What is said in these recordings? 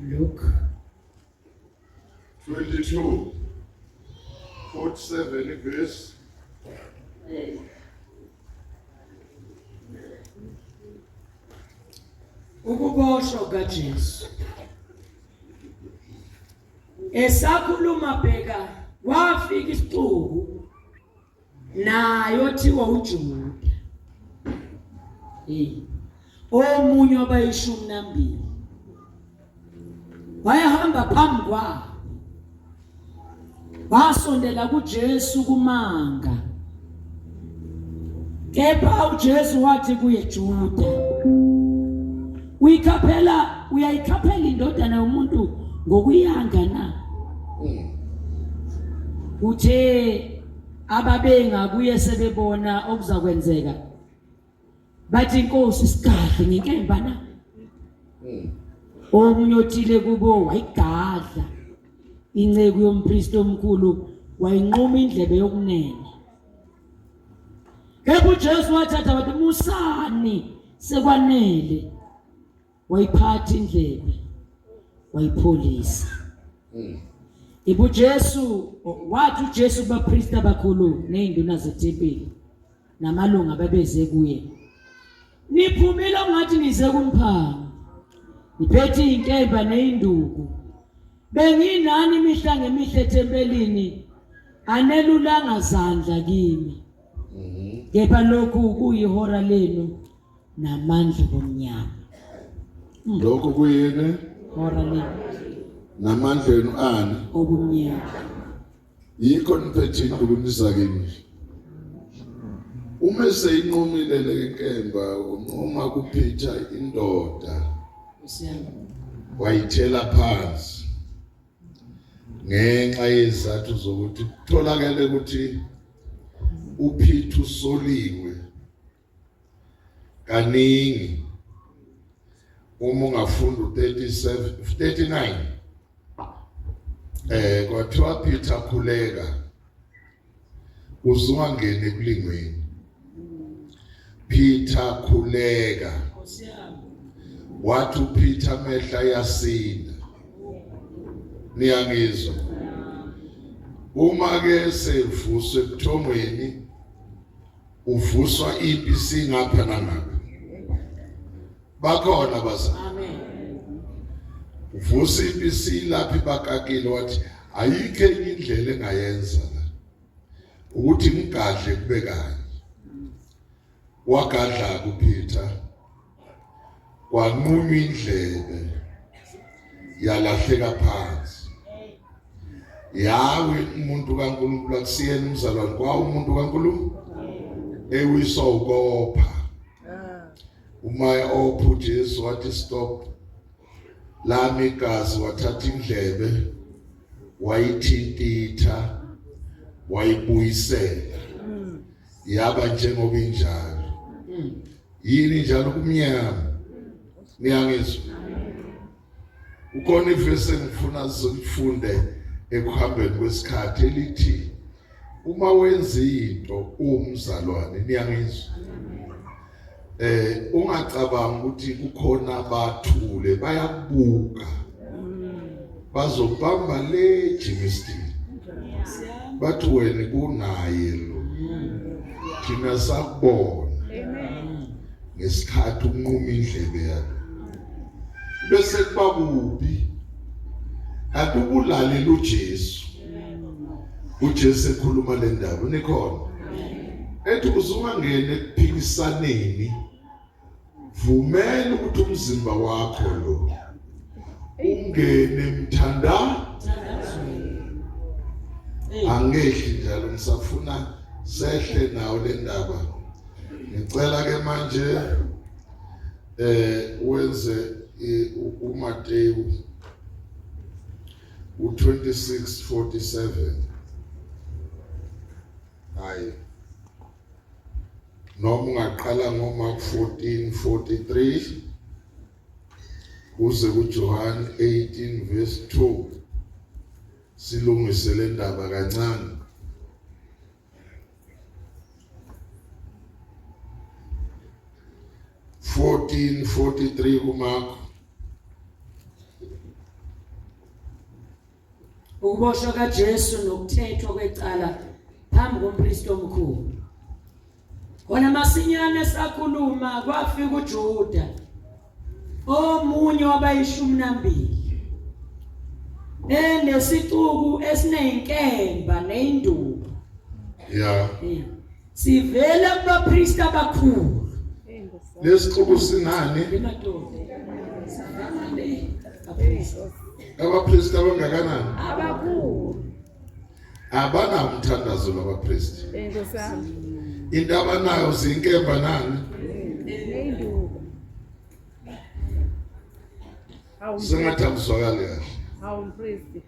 Luke 22 47 verse. Ukuboshwa kukaJesu. Esakhuluma bheka wafika isixuku naye othiwa uJuda. Hey. Omunye wabayishumi nambili wayehamba phambi kwabo wasondela kuJesu kumanga. Kepha uJesu wathi kuye, Juda, uyikhaphela uyayikhaphela indodana yomuntu ngokuyanga na? Uthe ababengakuye sebebona okuzakwenzeka bathi, inkosi sigadle ngenkemba na? Omunye othile kubo wayigadla inceku yompristi omkhulu, wayinquma indlebe yokunene. Kepha uJesu wathatha wathi, musani, sekwanele. Wayiphatha indlebe wayipholisa. Ibu Jesu wathi uJesu kubapristi abakhulu nezinduna zethempeli namalunga ababeze kuye, niphumile ongathi nize kumphanga, niphethe inkemba nezinduku. Benginani imihla ngemihla ethempelini, anelulanga zandla kimi. Kepha lokhu kuyihora lenu namandla bomnyama. Lokhu kuyini? Hora lenu namandla enu ani? Obumnyama. Yikho niphethe induku niza kimi. Uma eseyinqumile le nkemba, unquma kuPeter indoda, wayithela phansi ngenxa yezizathu zokuthi kutholakele ukuthi uPeter usoliwe kaningi. Uma ungafunda u-37 39, kwathiwa, Peter, khuleka uzungangeni ekulingweni. Peter, khuleka. Wathi uPeter mehla yasinda. Niyangizwa? Uma ke sevuswe ebuthongweni, uvuswa impi singapha nangapha, bakhona bazali. Amen. Uvusa impi silapha ibakakile. Wathi ayikho enye indlela engayenza la ukuthi ngigadle kube kanye. Wagadla kuPeter, kwanqunywa indlebe, yalahleka phansi. Yawe umuntu kaNkulunkulu, akusiyena umzalwane, kwawo umuntu kaNkulunkulu ewiswa ukopha. Uma opha, uJesu wathi, "Stop, lami igazi." Wathatha indlebe, wayithintitha, wayibuyisela, yaba njengoba injalo. Yini njalo kumnyama? Niyangizwa? Ukhona ivesi engifuna sifunde ekuhambeni kwesikhathi elithi uma wenza into umzalwane, niyangizwa, ungacabanga ukuthi kukhona abathule bayakubuka, bazobamba le Germiston, bathi wena kunaye lo, thina sakubona ngesikhathi unquma indlebe yakho, bese kuba kubi. Kanti ubulalela uJesu, uJesu ekhuluma le ndaba, nikhona, ethi uzungangena ekuphikisaneni, vumela ukuthi umzimba wakho lo ungene mthanda. Angehli njalo, ngisafuna sehle nawo le ndaba. Ngicela ke manje wenze uMateyu u26:47, hayi, noma ungaqala ngoMark 14:43 kuze kuJohn 18 verse 2, silungise le ndaba kancane. 14:43 kuMark. Ukuboshwa kaJesu nokuthethwa kwecala phambi kompristi omkhulu. Khona masinyane sakhuluma kwafika uJuda omunye wabayishumi nambili enesixuku esinezinkemba nezinduku. Yeah. Sivela kubapristi abakhulu. Lesixuku sinani? Emadoda. Sivela le abapristi. Abapristi abangakanani? Abakhulu. Abanawo umthandazo labapristi. Inkosi yami. Into abanayo zinkemba nani? Neyinduku. Hawu Sengathi akuzwakali kahle. hawu mpristi.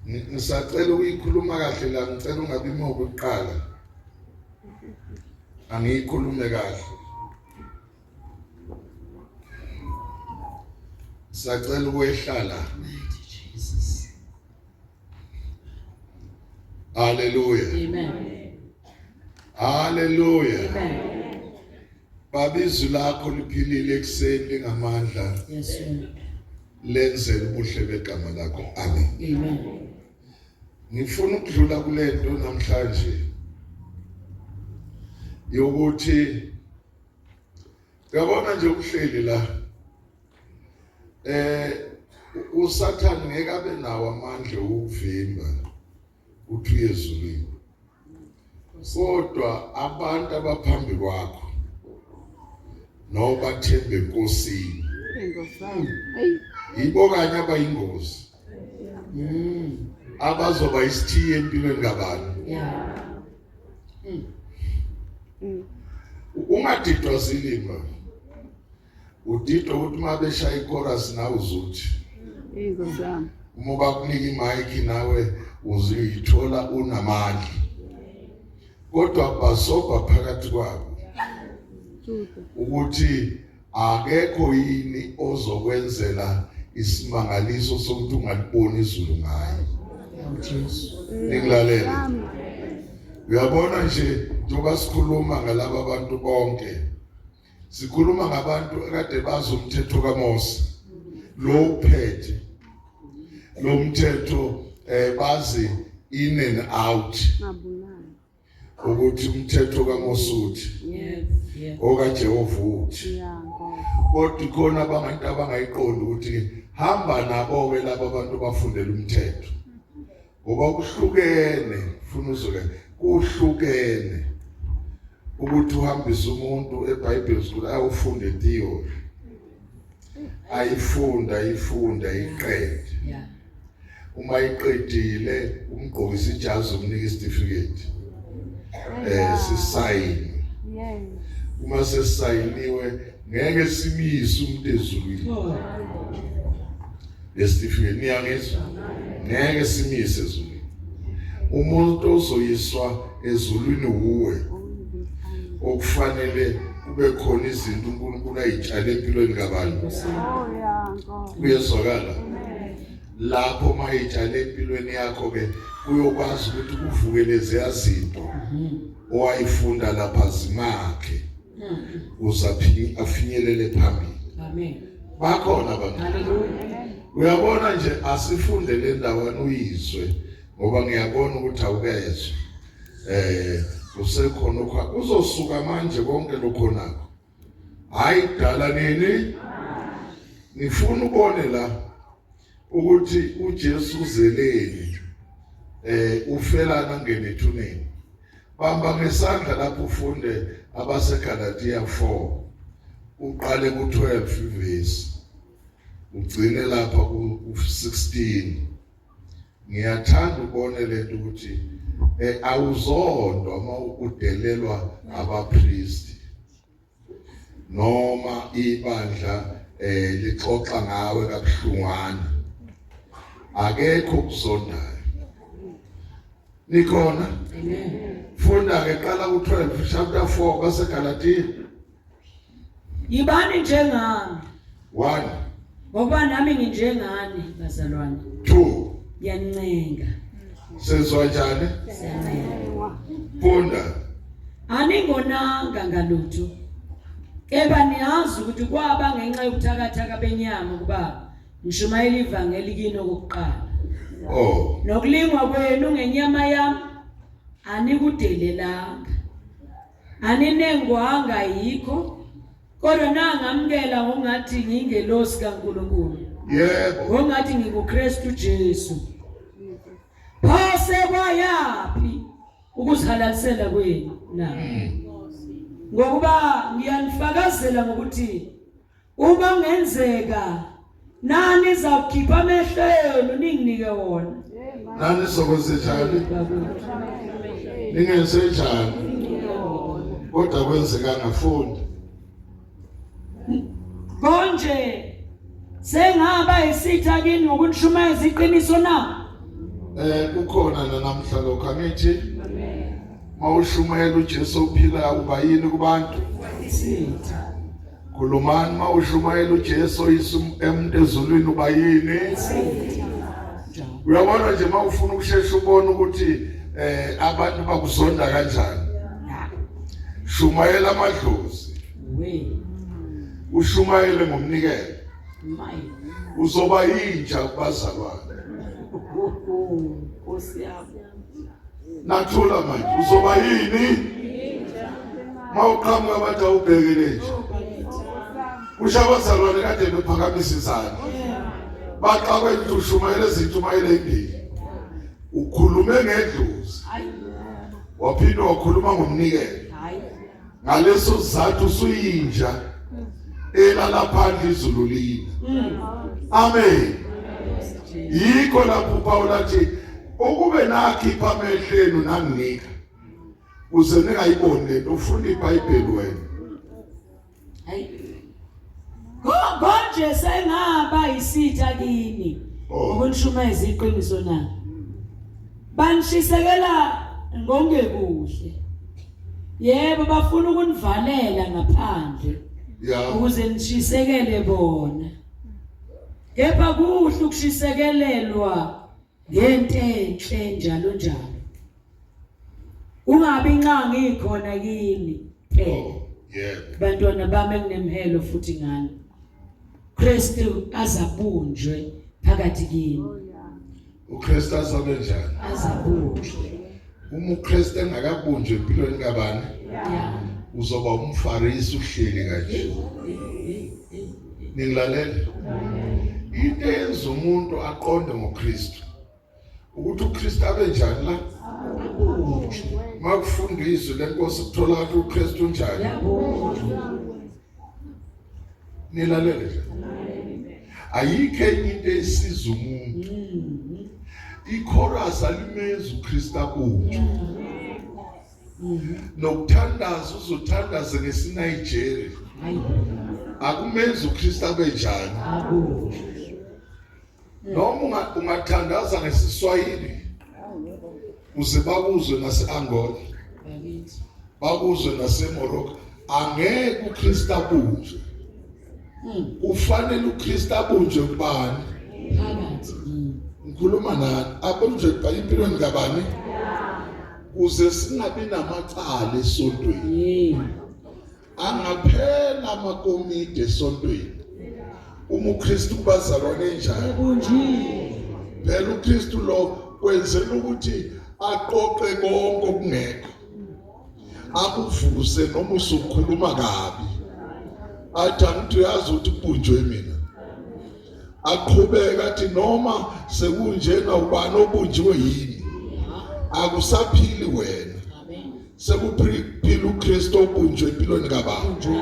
Ngisacela ukuyikhuluma kahle la ngicela ungabi mubi kuqala. Angiyikhulume kahle. Sacela ukwehla la. Mighty Jesus. Hallelujah. Amen. Hallelujah. Amen. Baba izwi lakho liphilile ekuseni lingamandla. Yes Lord. Lenzele ubuhle begama lakho. Amen. Amen. Ngifuna ukudlula kulento namhlanje yokuthi uyabona nje uhleli la uSathane ngeke abe nawo amandla okuvimba uthi uye ezulwini, kodwa abantu abaphambi kwakho nobathembe eNkosini yibo kanye abayingozi abazoba isithiyo empilweni kabani. Ungadidwa zilima, udidwa ukuthi uma beshaya ichorus nawe uzuthi Inkosi yami. Uma bakunika imayikhi nawe uzuyithola unamandla, kodwa basobha phakathi kwabo ukuthi akekho yini ozokwenzela isimangaliso sokuthi ungaliboni izulu ngaye. Ningilalele. Uyabona nje njengoba sikhuluma ngalaba bantu bonke, sikhuluma ngabantu akade bazi umthetho kaMose lo uphethe lo mthetho, bazi in and out ukuthi umthetho kaMose uthi okaJehova uthi, kodwa khona abantu abangayiqondi ukuthi hamba nabo ke laba bantu bafundela umthetho, ngoba kuhlukene, ufuna uzoke kuhlukene ukuthi uhambise umuntu eBhayibheli school ayofunda theory, ayifunda ayifunda iqede, uma iqedile umgqokisa ijazi, umnika isitifiketi, sisayini. Uma sesayiniwe ngeke simyise umuntu ezulwini lesitifiketi, niyangizwa? Ngeke simyise ezulwini. Umuntu ozoyiswa ezulwini wuwe okufanele kube khona izinto uNkulunkulu ayitshale empilweni kabantu. Kuyezwakala lapho uma eyitshale empilweni yakho ke kuyokwazi ukuthi kuvuke leziya zinto owayifunda lapha zimakhe ukuze afinyelele phambili. Amen. Bakhona abantu. Hallelujah. Uyabona nje asifunde le ndawana uyizwe, ngoba ngiyabona ukuthi awukezwe. Usekhona uzosuka manje konke lokho nakho. Hayi dala nini? Ngifuna ubone la ukuthi uJesu uzeleni, ufelana ngene ethuneni. Bamba ngesandla lapho ufunde abaseGalatia 4 uqale ku-12 verse ugcine lapha ku-16. Ngiyathanda ubone lento ukuthi awuzondwa uma udelelwa abapristi noma ibandla lixoxa ngawe kabuhlungwana, akekho okuzondayo. Nikhona? Amen. Funda ke qala ku-12 chapter 4 baseGalatia. Yibani njengami. 1. Ngokuba nami nginjengani bazalwane. 2. Ngiyancenga. Sezwa njani? Siyancenga. Funda. Aningonanga ngalutho. Kepha niyazi ukuthi kwaba ngenxa yobuthakathaka benyama ukuba ngishumayela ivangeli kini okokuqala. Oh. Nokulingwa kwenu ngenyama yami anikudelelanga. Aninengwanga yikho kodwa nangamukela ngokungathi ngingelosi kaNkulunkulu. Yebo. Ngokungathi nginguKristu Jesu. Phose kwayaphi ukuzihalalisela kwenu na? Ngokuba ngiyanifakazela ngokuthi uma kungenzeka nani zawukhipha amehlo enu ninginike wona. Nani sokwenzenjani? Ningenzenjani? Kodwa kwenzeka ngafundi. Konje sengaba isitha kini ngokunishumayeza iqiniso na? Eh kukhona namhla lokho angithi mawushumayela uJesu ophila uba yini kubantu? Isitha. Khulumani mawushumayela uJesu oyisa emuntu ezulwini uba yini? Uyabona nje mawufuna ukushesha ubone ukuthi eh abantu bakuzonda kanjani. Shumayela amadlozi. We. Ushumayele ngomnikelo. My. Uzoba yinja kubazalwane. Nkosi yami. Nathula manje uzoba yini? Mawuqhamuka abantu awubhekele nje. Kusho abazalwane kade bephakamisa izandla. Baxakwe ukuthi ushumayela izintshumayelo ezimbili. Ukhulume ngedlozi. Waphinde wakhuluma ngomnikelo. Ngaleso sizathu usuyinja elala phandle izulu lina. Amen. Yikho lapho uPaul athi ukube nakhipha amehlo enu nanginika uze ningayiboni lento ufunda iBhayibheli wena. Hayi. Konje sengaba isitha kini Oh. ukunishumayeza iqiniso na. Banishisekela ngongekuhle. Yebo bafuna ukunivalela ngaphandle Ya. ukuze nishisekele bona. Kepha kuhle ukushisekelelwa ngento enhle njalo njalo. Ungabi nxa ngikhona kini phela. Oh, yebo. Bantwana bami enginemhelo futhi ngani. Kristu azabunjwe phakathi kini. uKristu azobe njani? Azabunjwe. Uma uKristu engakabunjwe empilweni kabani? Yeah. Uzoba umFarisi uhleli kanje. Ningilalele? Into eyenza umuntu aqonde ngoKristu ukuthi uKristu abe njani la? Makufunda izwi lenkosi kutholakala ukuthi uKristu unjani. Yabunjwa. Nilalele nje. Ayikho enye into esiza umuntu. Ichorus alimenzi uKristu abunjwe. Nokuthandaza uzothandaza ngesiNigeria. Hayi. Akumenzi uKristu abe njani. Abunjwe. Noma ungathandaza ngesiSwahili uze bakuzwe nase-Angola, Bakithi. bakuzwe naseMorocco, angeke uKristu abunjwe. Kufanele uKristu abunjwe kubani? Phakathi. Ngikhuluma nani? Abunjwe empilweni kabani? Kuze singabi namacala esontweni. Yebo. Angaphela amakomidi esontweni. Uma uKristu kubazalwane enjani? Ebunjiwe. Phela uKristu lo kwenzela ukuthi aqoqe konke okungekho. Akuvuse noma usukhuluma kabi. Athi angithi uyazi ukuthi kubunjwe mina. Aqhubeka athi noma sekunjena ubani obunjiwe yini? Akusaphili wena. Amen. Sekuphila uKristu obunjwe empilweni kababa. Bunjwe.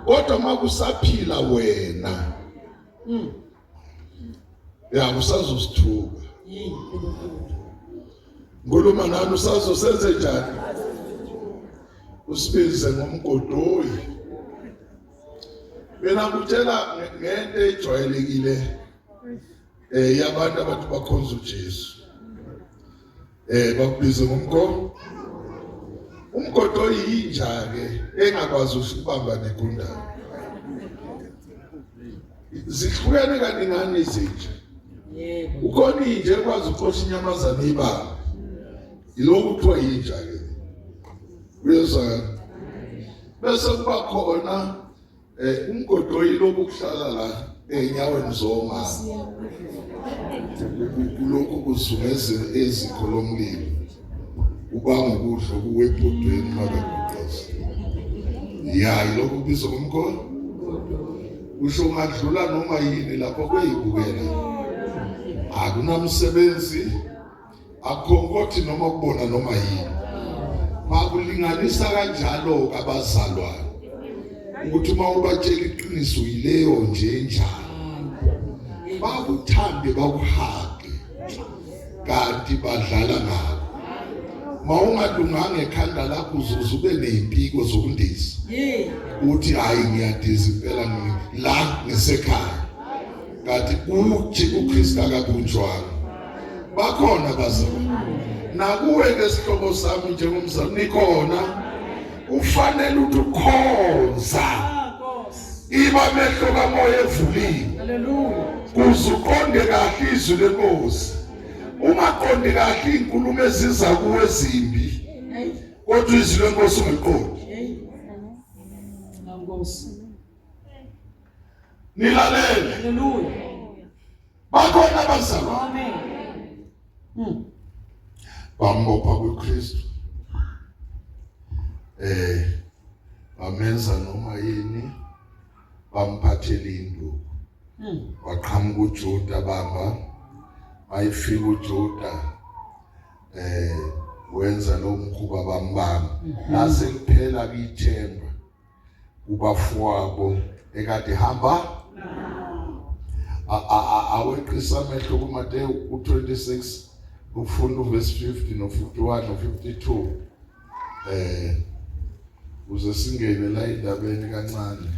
Kodwa makusaphila wena ya usazosithuka. Yini uNkulunkulu. Ngikhuluma nani usazosenze njani? Usibize ngomgodoyi. Mina ngikutshela ngento ejwayelekile yabantu abathi bakhonza uJesu. Bakubize ngomgodo. Umgodoyi yinja ke engakwazi ukubamba negundane. Zihlukene kaningani izinja. Yebo. Ukhona inja ekwazi ukuxosha inyamazane ibamba. Yilokhu kuthiwa yinja ke. Uyezwa? Bese kuba khona Eh umgodoyi lobu kuhlala la enyaweni zomama. Kulokhu kuzungeze eziko lomlilo. Ubanga ukudla kuwe ebhodweni makaguqoza. Ya yilokhu kubizwa ngomkhono. Usho ungadlula noma yini lapho kweyibukela. Akunamsebenzi Akhonkothi noma kubona noma yini. Bakulinganisa kanjalo abazalwane. Ukuthi uma ubatshela iqiniso yileyo nje enjalo. Bakuthande bakuhage. Kanti badlala ngakho. Mawungalunganga ekhanda lakho uzuze ube nezimpiko zokundiza. Uthi hayi ngiyadiza impela la ngisekhaya. Kanti uthi uKristu akabunjwanga. Bakhona bazalwane. Nakuwe ke sihlobo sami njengomzali nikhona. Ufanele ukuthi ukhonza. Iba amehlo kamoya evuliwe. Hallelujah. Kuze uqonde kahle izwi lenkosi. Ungaqondi kahle izinkulumo eziza kuwe ezimbi. Kodwa izwi lenkosi ungaliqondi. Nkosi. Nilalele. Hallelujah. Bakhona abazalwane. Amen. Bambopha kuKristu. Eh bamenza noma yini bamphathela induku. Waqhamuka uJuda bamba bayifika uJuda eh wenza lo mkhuba bambamba lase kuphela kithemba kubafowabo ekade hamba aweqisa amehlo kuMateyu u26 ufunda uverse 50 no51 no52 eh uze singene la indabeni kancane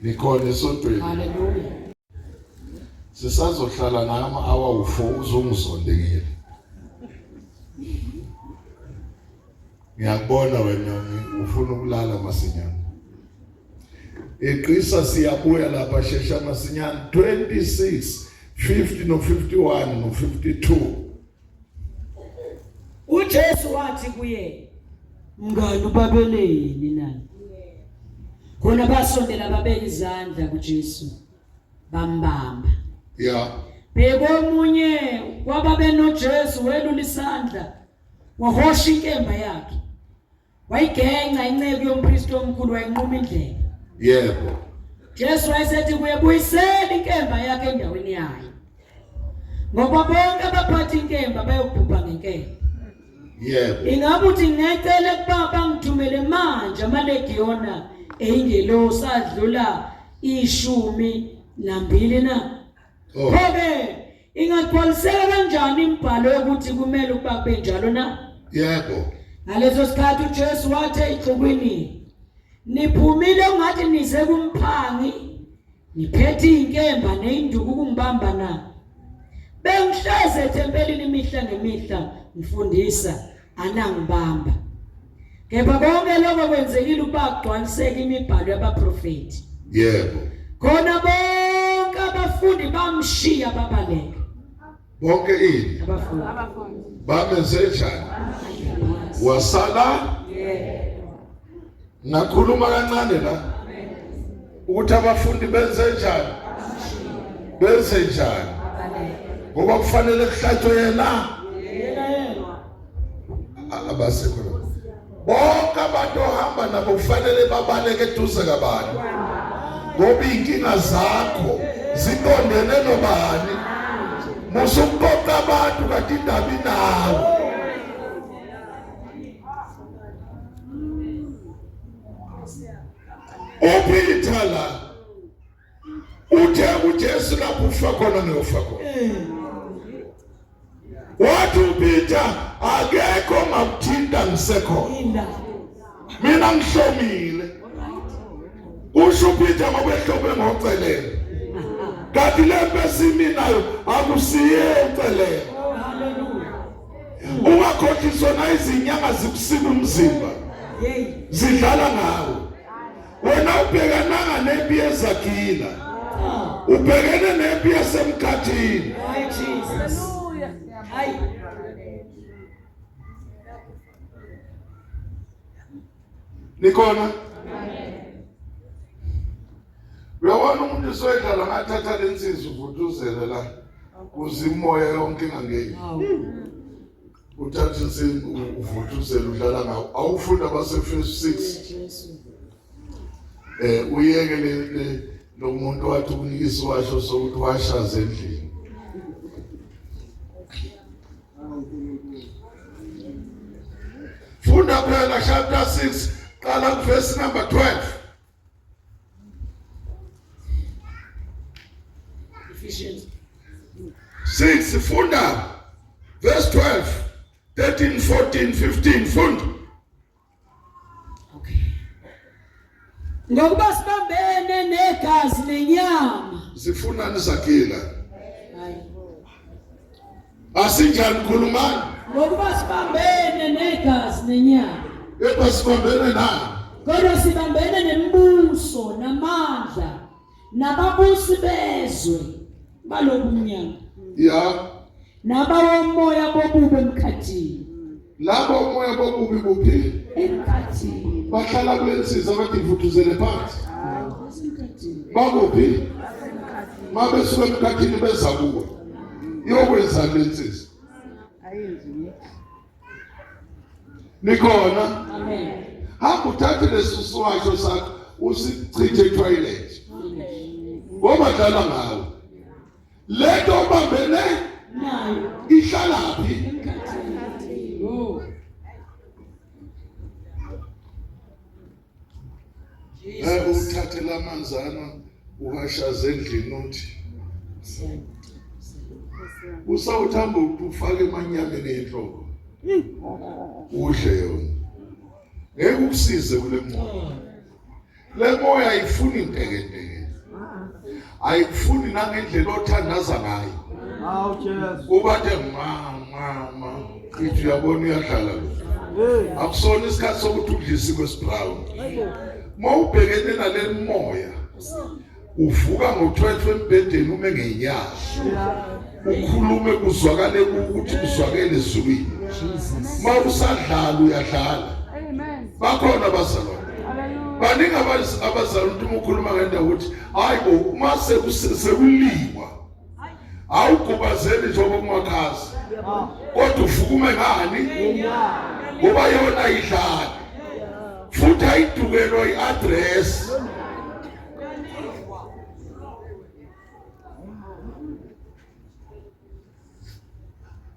nikhona esontweni Hallelujah. Sisazohlala nama hour u4 uzongizondekile. Ngiyakubona wena ufuna ukulala masinyane. Eqisa siyabuya lapha shesha masinyane 26 50 no 51 no 52. uJesu wathi kuye mngani ubabeleni na khona basondela babeka izandla kuJesu bambamba yeah bheka omunye kwababenoJesu welula isandla wahosha inkemba yakhe Wayigenca inceku yompristi omkhulu wayinquma indlebe. Yebo. Jesu wayesethi kuye buyisela inkemba yakhe endaweni yayo. Ngoba bonke abaphatha inkemba bayobhubha ngenkemba. Yebo. Ingabe uthi ngecele kuba bangithumele manje amalegiyona eyingelosi adlula 12 na? Oh. Pho-ke ingagcwaliseka kanjani imibhalo yokuthi kumele ukuba kube njalo na? Yebo. Ngaleso sikhathi uJesu wathi eyixukwini, niphumile ungathi nize kumphangi, niphethe inkemba neyinduku ukungibamba na? Bengihlezi ethempelini imihla ngemihla ngifundisa, anangibamba. Kepha konke lokho kwenzekile ukuba kugcwaliseke imibhalo yabaprofethi. Yebo. Khona bonke abafundi bamshiya babaleka. Bonke ini? Abafundi. Bamenze njani? Wasala? Yebo. Ngakhuluma kancane la. Ukuthi abafundi benze njani? Benze njani? Ngoba kufanele kuhlatshwe yena. Abasekho la. Bonke abantu ohamba nabo kufanele babaleke eduze kabani. Ngoba inkinga zakho ziqondene nobani? Musukuqoqa abantu kanti indaba inawe. uPeter la uthe uJesu lapho ufa khona ngiyofa khona wathi uPeter akekho ongakuthinta ngisekhona mina ngihlomile usho uPeter ngoba ehlome ngocelele kanti le mpe esimi nayo akusiye ucelele Ungakhohliswa na izinyanga zikusika umzimba. Zidlala ngawe. Wena ubhekananga nempi yezagila. Ubhekene nempi yasemkhathini. Hayi Jesus. Hayi. Nikhona? Uyabona umuntu usoyidlala ngathatha lensizwa uvutuzele la kuze imoya yonke ingangeni. Uthatha insimbi uvuthuzele udlala ngawo. Awufunda abase-verse 6. Eh uyeke le lo muntu wathi ukunika isiwasho sokuthi washaze endlini. Funda phela chapter 6 qala ku verse number 12. Ephesians 6 funda verse 12 13 14 15 funda. Okay. Ngokuba sibambene negazi nenyama. Sifunani sakila? Hayi. Asinjani khulumani? Ngokuba sibambene negazi nenyama. Kepha sibambene nani? Kodwa sibambene nemibuso namandla nababusi bezwe balobumnyama. Ya. Nabawomoya bobubi emkhathini. Labo moya bobubi kuphi? Emkhathini. Bahlala kule nsizwa abathi ivuthuzele phansi. Bakuphi? Mabesuka emkhathini beza kuwe. Iyokwenzani le nsizwa? Nikhona? Amen. Hamba uthathe lesusiwasho sakho usichithe etoilet. Ngoba dlala ngawe. Lento obambene Nayo ihlalaphi? emkhathini. Oh. Eh uthathe lamanzana uhashaze endlini uthi usawuthamba ufake emanyameni enhloko udle yona ngeke ukusize kule moya le moya ayifuni intekenteke ayikufuni nangendlela othandaza ngayo Hawu Jesu. ubathe ma ma ma ithi uyabona uyadlala lo akusona isikhathi sokuthi udle isiko esibrown uma ubhekene nale moya uvuka ngo-12 embhedeni ume ngey'nyawo ukhulume kuzwakale ukuthi kuzwakele ezulwini uma usadlala uyadlala bakhona abazalwane baningi abazalwane ukuthi uma ukhuluma ngendawo ukuthi hayi bo uma sekuliwa awugubazeli njengoba kumakhazi kodwa ufukume ngani ngoba yona idlala futhi ayidukelwa i-address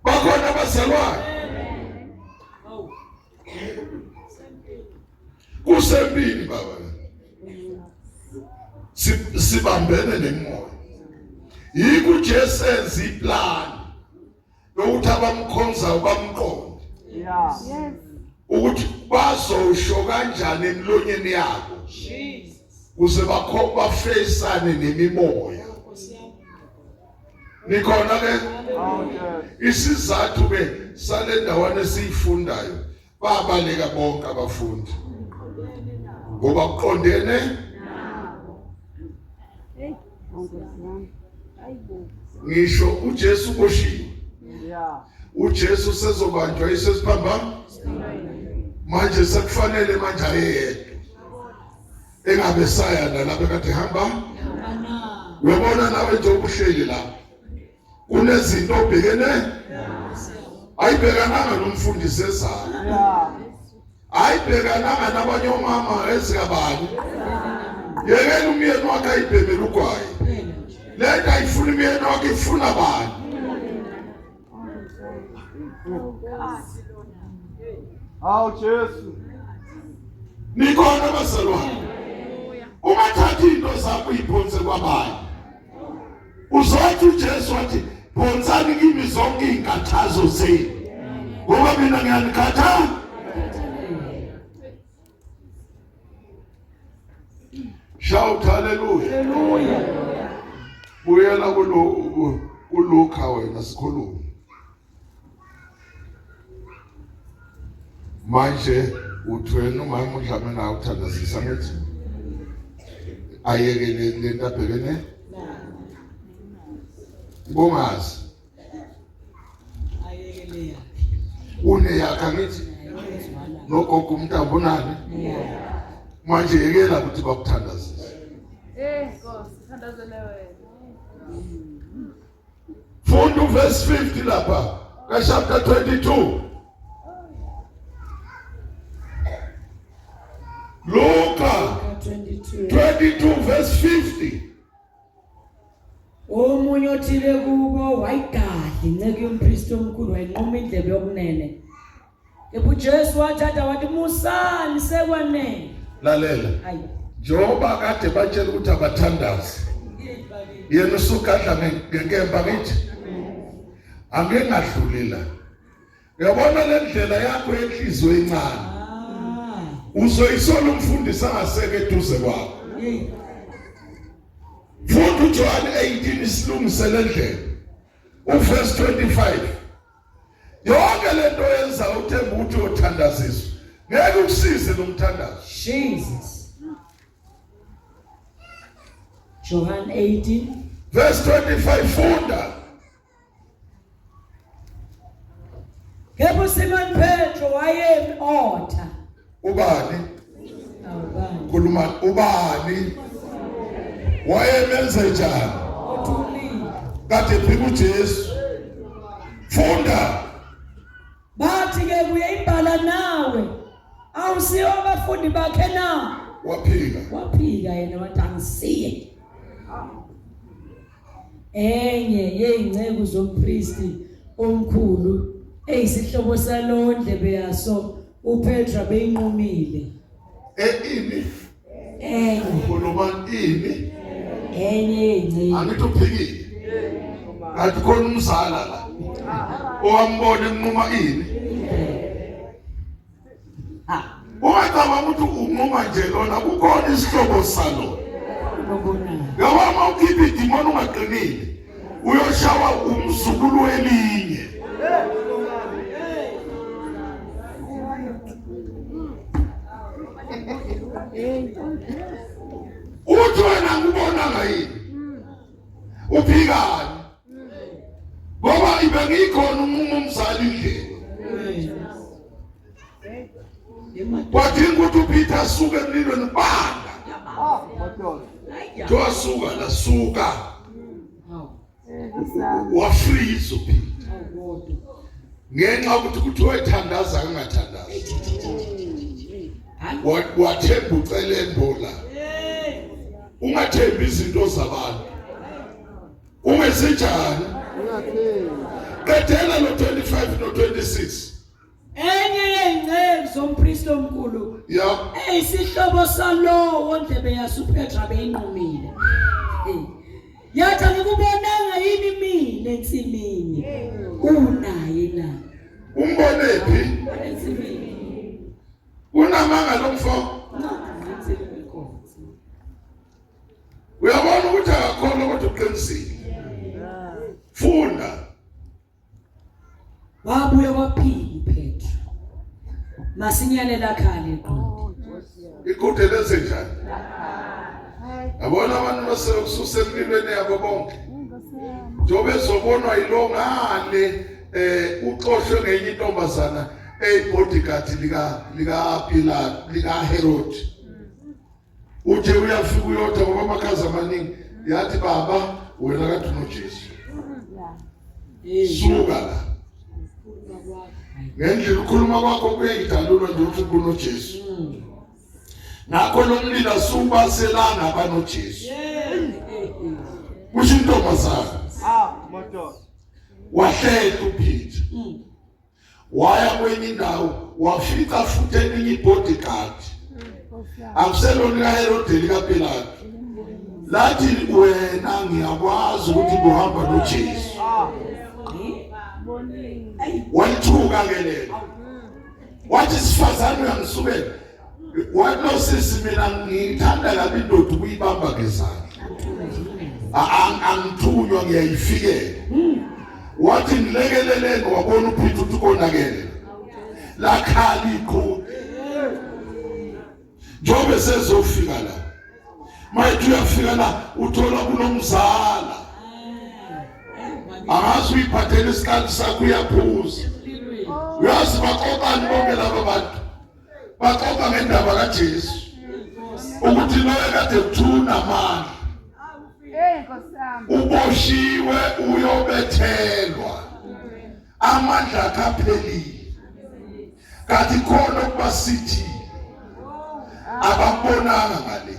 bakhona abazalwane kusempini baba sibambene nemoya yikho uJesu enza iplan yokuthi abamkhonzayo bamqonde Yeah. ukuthi bazosho kanjani emlonyeni yabo kuze bakho bafeyisane nemimoya nikhona ke isizathu ke sale ndawana esiyifundayo babaleka bonke abafundi ngoba kuqondene ngisho uJesu uboshiwe uJesu sezobanjwa isesiphambano manje sekufanele manje ayeyedwa engabe saya nalapha kade hamba uyabona nawe nje ubuhleli la kunezinto obhekene ayibhekananga nomfundisi ezayo ayibhekananga nabanye omama ezikabani yekela umyeni wakhe ayibhemele ugwayi lento ayifuna umyeni wakhe ifuna bani Hawu Jesu. Nikhona bazalwane. Ungathathi into zakho uyiphonse kwabanye. Uzothi uJesu wathi phonsani kimi zonke izinkathazo zenu. Ngoba mina ngiyanikhathala. Shout hallelujah. Hallelujah. Buyela kulo kuLuka wena sikhulume. Manje uthi wena umama uDlamini awuthandazisa ngithi ayeke lento abhekene bongazi uneyakhe angithi nogogo umntambo unani manje yekela ukuthi bakuthandazise Eh Nkosi. Thandazele wena. Funda uverse 50 lapha ka chapter 22. Luka 22 22 verse 50. Omunye othile kubo wayigadla inceku yompristi omkhulu wayinquma indlebe yokunene. Kepha uJesu wathatha wathi musani sekwanele. Lalela. Hayi. Njengoba kade batshela ukuthi abathandazi. Yena usugadla ngenkemba ngithi. Angeke ngadluli la. Uyabona le ndlela yakho yenhliziyo encane. Ah. Uzoyisola umfundisi angaseke eduze kwakho. Hey. Funda uJohn 18 isilungise le ndlela. Uverse 25. Yonke lento oyenza uthemba ukuthi uyothandaziswa. Ngeke ukusize lo mthandazo. Jesus. Johann 18 Verse 25 funda. Kepha uSimon Petro wayemi otha. Ubani? Awubani? Khuluma ubani? Wayemenze njani? Othulile. Kade phika uJesu. Funda. Bathi ke kuye imbala nawe awusiwo abafundi bakhe na? Waphika. Waphika yena wathi angisiye. Enye yey'nceku zompristi omkhulu eyisihlobo salowo ndlebe yaso uPetra beyinqumile. Ini? Enye Khuluma ini? enye yey'nceku. Angithi uphikile. Kanti khona umzala la. Owambona enquma ini? Ha, Ungacabanga ukuthi unquma nje lona kukhona isihlobo salo. obonayo. Yabo uma ukhipha idimoni ungaqinile uyoshawa umzukulu welinye. Uthi wena ngubona yini? Uphikani? Ngoba ibe ngikhona umunye umzali endlini. Kwadinga ukuthi uPeter asuke emlilweni banda. Ah, madoda. Kuthiwa suka la suka. Wafreeze uPeter. Ngenxa yokuthi kuthiwa ethandaza angathandazi. Wathemba ucelembo la. Ungathembi izinto zabantu. Ungezinjani? Ungathembi. Qedela lo 25 no 26. Enye yey'nceku zompristi omkhulu Ya eyisihlobo salowo ndlebe yaso uPetra beyinqumile. Eh. Yathi angikubonanga yini mina ensimini? Unaye na? umbone phi? Ensimini. Unamanga lo mfo. Ensimini inkosi. Uyabona ukuthi akakholwa kodwa uqinisile. Funda. Wabuye waphika uPetro. Masinyane lakhala iqhude. Iqhude lenze njani? Yabona abantu basekususa emlilweni yabo bonke. Njengoba ezobonwa yilo ngale uxoshwe ngenye intombazana eyibodyguard lika lika Pilate lika Herod. Uthe uyafika uyotha ngoba amakhaza amaningi yathi baba wena kade unoJesu. Suka la. Ngendlela ukhuluma kwakho kuyayidalulwa nje ukuthi kunoJesu. Ngakho lo mlilo asubaselanga abanoJesu. Kusho intombazana. Ah, madoda. Wahlehla uPeter. Waya kwenye indawo wafica futhi elinye ibodyguard. Akuselona likaHerode likaPilato. Lathi wena ngiyakwazi ukuthi kuhamba noJesu. Ah, Wayithuka ke lelo. Wathi sifazane uyangisukela. Wathi no sisi mina ngithanda kabi indoda ukuyibamba ngezandla. Angithunywa ngiyayifikela. Wathi ngilekeleleni wabona uPeter ukuthi konakele. Lakhala iqhude. Njengoba sezofika la. Mayithi uyafika la uthola kunomzala. Angazi uyiphathele isikhathi sakho uyaphuza. Uyazi baxoxani bonke laba bantu. Baxoxa ngendaba kaJesu. Ukuthi lo ekade kuthiwa unamandla. Uboshiwe uyobethelwa. Amandla akhe aphelile. Kanti khona okubasithile. Abakubonanga ngale.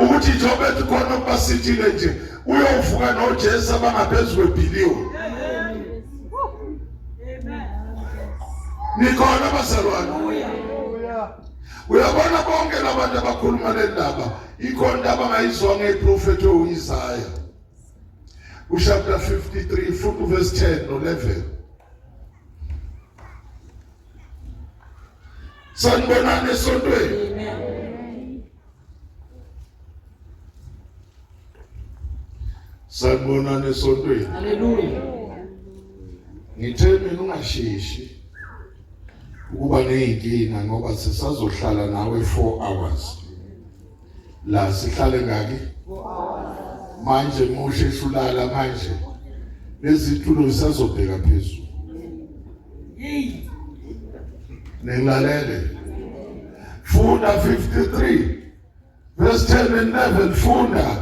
Ukuthi njengoba ethi khona okubasithile nje uyovuka noJesu abangaphezulu kwebhiliyoni. Nikhona bazalwane? Uyabona bonke labantu abakhuluma le ndaba ikhona into abangayizwa ngeprofethi uIsaya. Uchapter 53 futhi verse 10 no 11. Sanibonani esontweni. Amen. Sanibonani esontweni. Hallelujah. Ngithe mina ungasheshi ukuba nezinkinga ngoba sisazohlala nawe 4 hours. La sihlale ngaki? Manje musheshe ulala manje. Lezi tulo zisazobheka phezulu. Hey. Nilalele. Funda 53 verse 10 and 11 funda.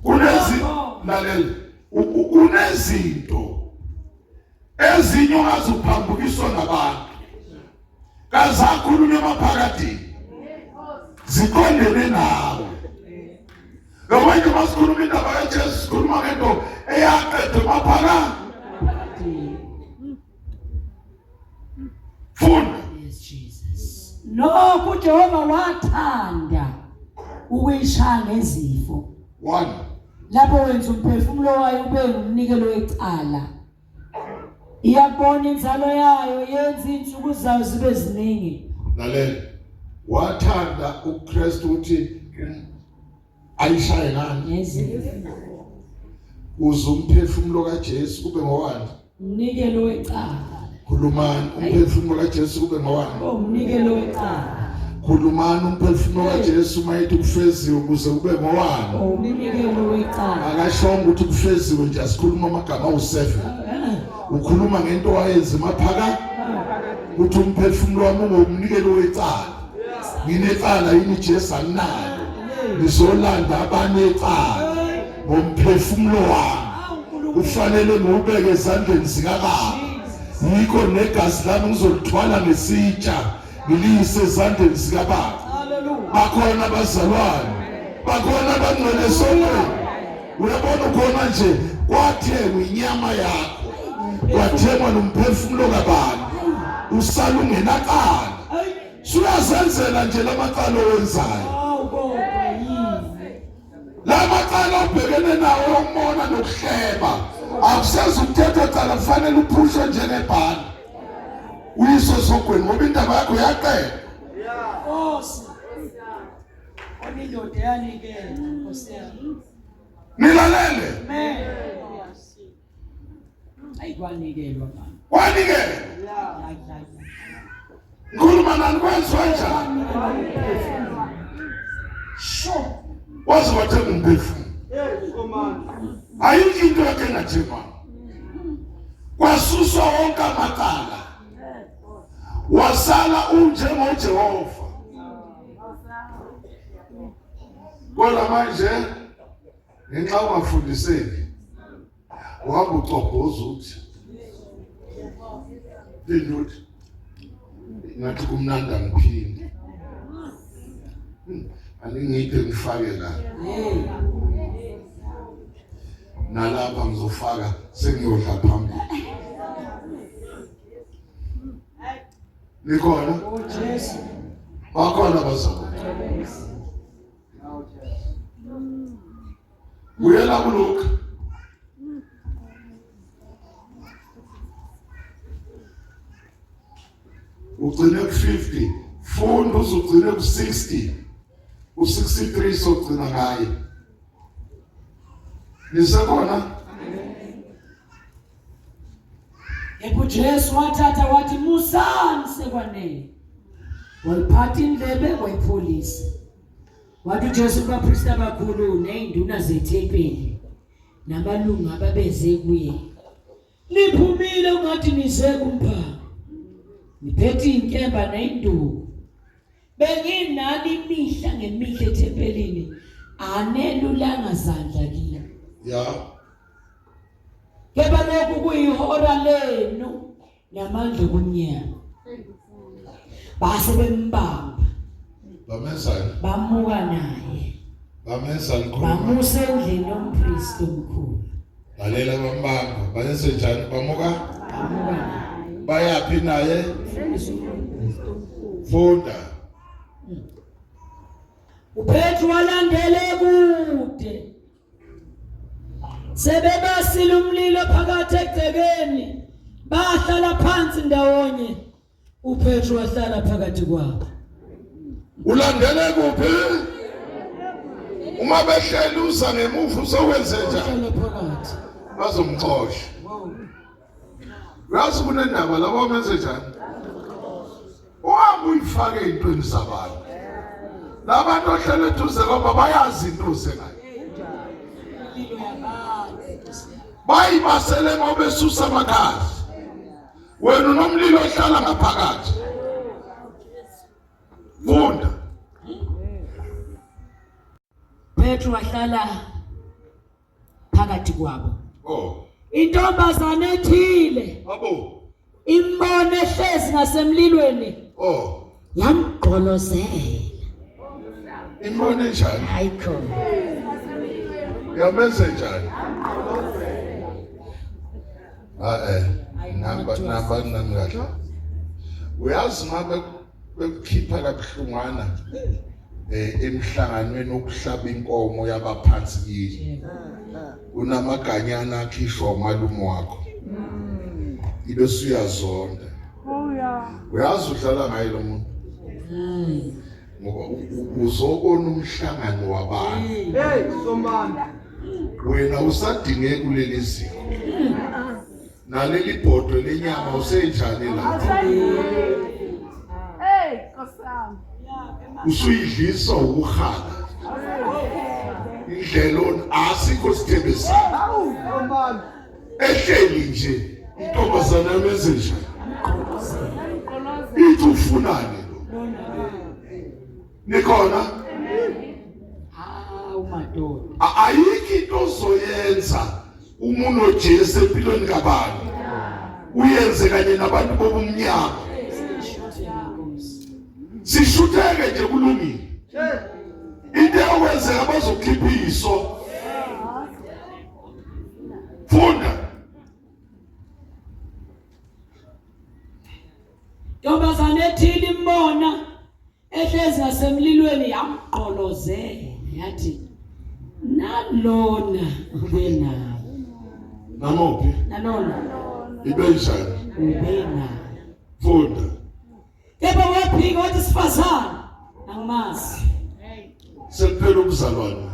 Kunezi lalela kunezinto ezinye ongazuphambukiswa ngabantu kazakhulunywa emaphakadini ziqondene nawe ngoba nje uma sikhuluma indaba kaJesu sikhuluma ngento eyaqedwa emaphakadini Funda. Yes Jesus. Nokho uJehova wathanda ukuyishaya ngezifo. One. Lapho wenza umphefumulo wayo ube ngumnikelo wecala. Iyabona inzalo yayo yenza izinsuku zayo zibe ziningi. Lalela. Wathanda uKristu ukuthi ayishaye ngani Ngezifo. Uze umphefumulo kaJesu kube ngowani? Umnikelo wecala. Khulumani umphefumulo kaJesu kube ngowani? Oh, umnikelo wecala. Khulumani umphefumulo kaJesu mayithi kufeziwe ukuze kube ngowani? Oh, umnikelo wecala. Akashongo ukuthi kufeziwe nje asikhuluma amagama awu7. Ukhuluma ngento wayenza emaphaka ukuthi umphefumulo wami ungumnikelo wecala. Nginecala yini Jesu anginalo. Ngizolanda abanecala ngomphefumulo wami. Kufanele ngiwubeke ezandleni zikababa. Yikho negazi lami ngizolithwala ngesitsha ngiliyise ezandleni zikababa. Bakhona abazalwane, bakhona abangcwele esontweni. Uyabona ukhona nje kwathengwa inyama yakho, kwathengwa nomphefumulo kabani, usala ungenacala. Suyazenzela nje lamacala owenzayo. Lamacala obhekene nawo okumona nokuhleba akusezi ukuthetha cala kufanele uphushwe njengebhani uyiswe esogweni ngoba indaba yakho yaqeda. Nkosi. Onindoda yanikela Nkosi yami. Nilalele. Amen. Ayi kwanikelwa baba. Kwanikelwa. Ngikhuluma nani kwenziwa njani? Sure. Waze wathenga umphefumulo. Ayikho into yakhe engathengwanga. Kwasuswa wonke amacala. Wasala unjengoJehova. Kodwa manje ngenxa ungafundiseki uhamba ucobhoza uthi phinde uthi ngathi kumnandi angiphinde aningiphe ngifake la nalapha ngizofaka sengiyodla phambili nikhona bakhona bazalwane Buyela kuLuka. Ugcine ku-50, funda uze ugcine ku-60. U-63 sogcina ngaye. Nisekhona? Kepha uJesu wathatha wathi musani sekwanele. Wayiphatha indlebe wayipholisa. Wathi uJesu kubapristi abakhulu nezinduna zethempeli namalungu ababeze kuye, niphumile ungathi nize kumphanga, niphethe inkemba neyinduku. Benginani imihla ngemihla ethempelini, Anelulanga zandla kini. Ya. Kepha lokhu kuyihora lenu namandla okumnyama. Base bembamba. Bamenzani? Bamuka naye. Bamenza likhuluma. Bamusa endlini yompristi omkhulu. Lalela bambamba. Bayenze njani? Bamuka? Bamuka naye. Bayaphi naye? Funda. uPetru walandele kude. Sebebasile umlilo phakathi egcekeni, bahlala phansi ndawonye. uPetru wahlala phakathi kwabo. Ulandele kuphi? Uma behleli uza ngemuva uzokwenze njani? Wahlala phakathi. Bazomxosha. Uyazi kunendaba labo benze njani? Uhambe uyifake ey'ntweni zabantu. Labantu ohlele eduze kwabo bayazi into oze ngayo. Bayibasele ngoba besusa amakhazi. Wena unomlilo ohlala ngaphakathi. Funda. Petru wahlala phakathi kwabo. Oh. Intombazane ethile. Abo. Imbone ehlezi ngasemlilweni. Oh. Yamgqolozela. Imbone njani? Ayikho. Yamenze njani? Ah eh. Namba namba nami kahle. Uyazi ngabe bekukhipha kabuhlungwana eh emhlanganweni wokuhlaba inkomo yabaphansi kini unamaganyana akhishwa umalume wakho ibe suyazonda uyazi udlala ngaye lo muntu ngoba uzobona umhlangano wabantu hey somandla wena usadinge kuleli ziko naleli bhodwe lenyama usenjani lapho Hey Nkosi yami. Usuyidlisa ukuhala. Indlela asikho sithembe sakho. Hawu somandla. Ehleli nje intombazana yamenze njani? Ithi ufunani lo? Nikhona? Hawu madoda. Ayikho into ozoyenza uma unoJesu empilweni kabani. Uyenze kanye nabantu bobumnyama. Sishutheke nje kulungile. Into eyokwenzeka bazokhipha iso. Funda. Ntombazane ethile imbona ehlezi ngasemlilweni yamgqolozela yathi nalona ube nawo Namuphi? Nalona Ibe njani? Ube nawo. Funda. Kepha waphika wathi sifazane angimazi. Sekuphela ubuzalwane.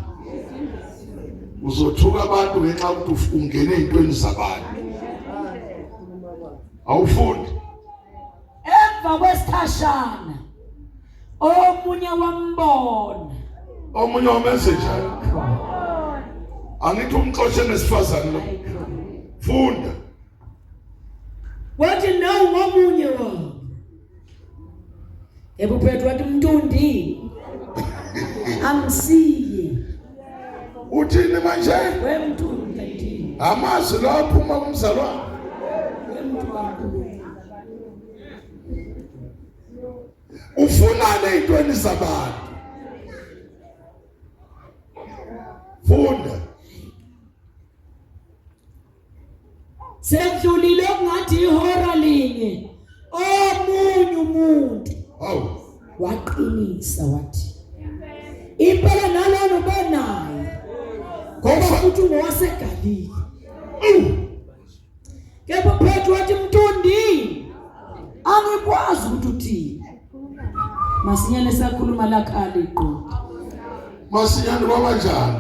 Uzothuka abantu ngenxa yokuthi ungene ezintweni zabantu. Awufundi. Emva kwesikhashana omunye wambona. Omunye wamenze njani? Angithi umxoshe nesifazane lo. Funda. Wathi nawu ngomunye wabo. Yebo Petru wathi mntundi. Angisiye. Uthini manje? We mntundi. Amazwi la aphuma kumzalwane. We mntu kaNkulunkulu. Ufunani ey'ntweni zabantu? Funda. Sekudlulile okungathi ihora linye omunye umuntu Hawu. waqinisa wathi impela nalona ubenaye ngoba futhi ungowaseGalile. Kepha uPetru wathi mntundini angikwazi ukuthi uthini. Masinyane sakhuluma lakhala iqhude. Masinyane kwabanjani?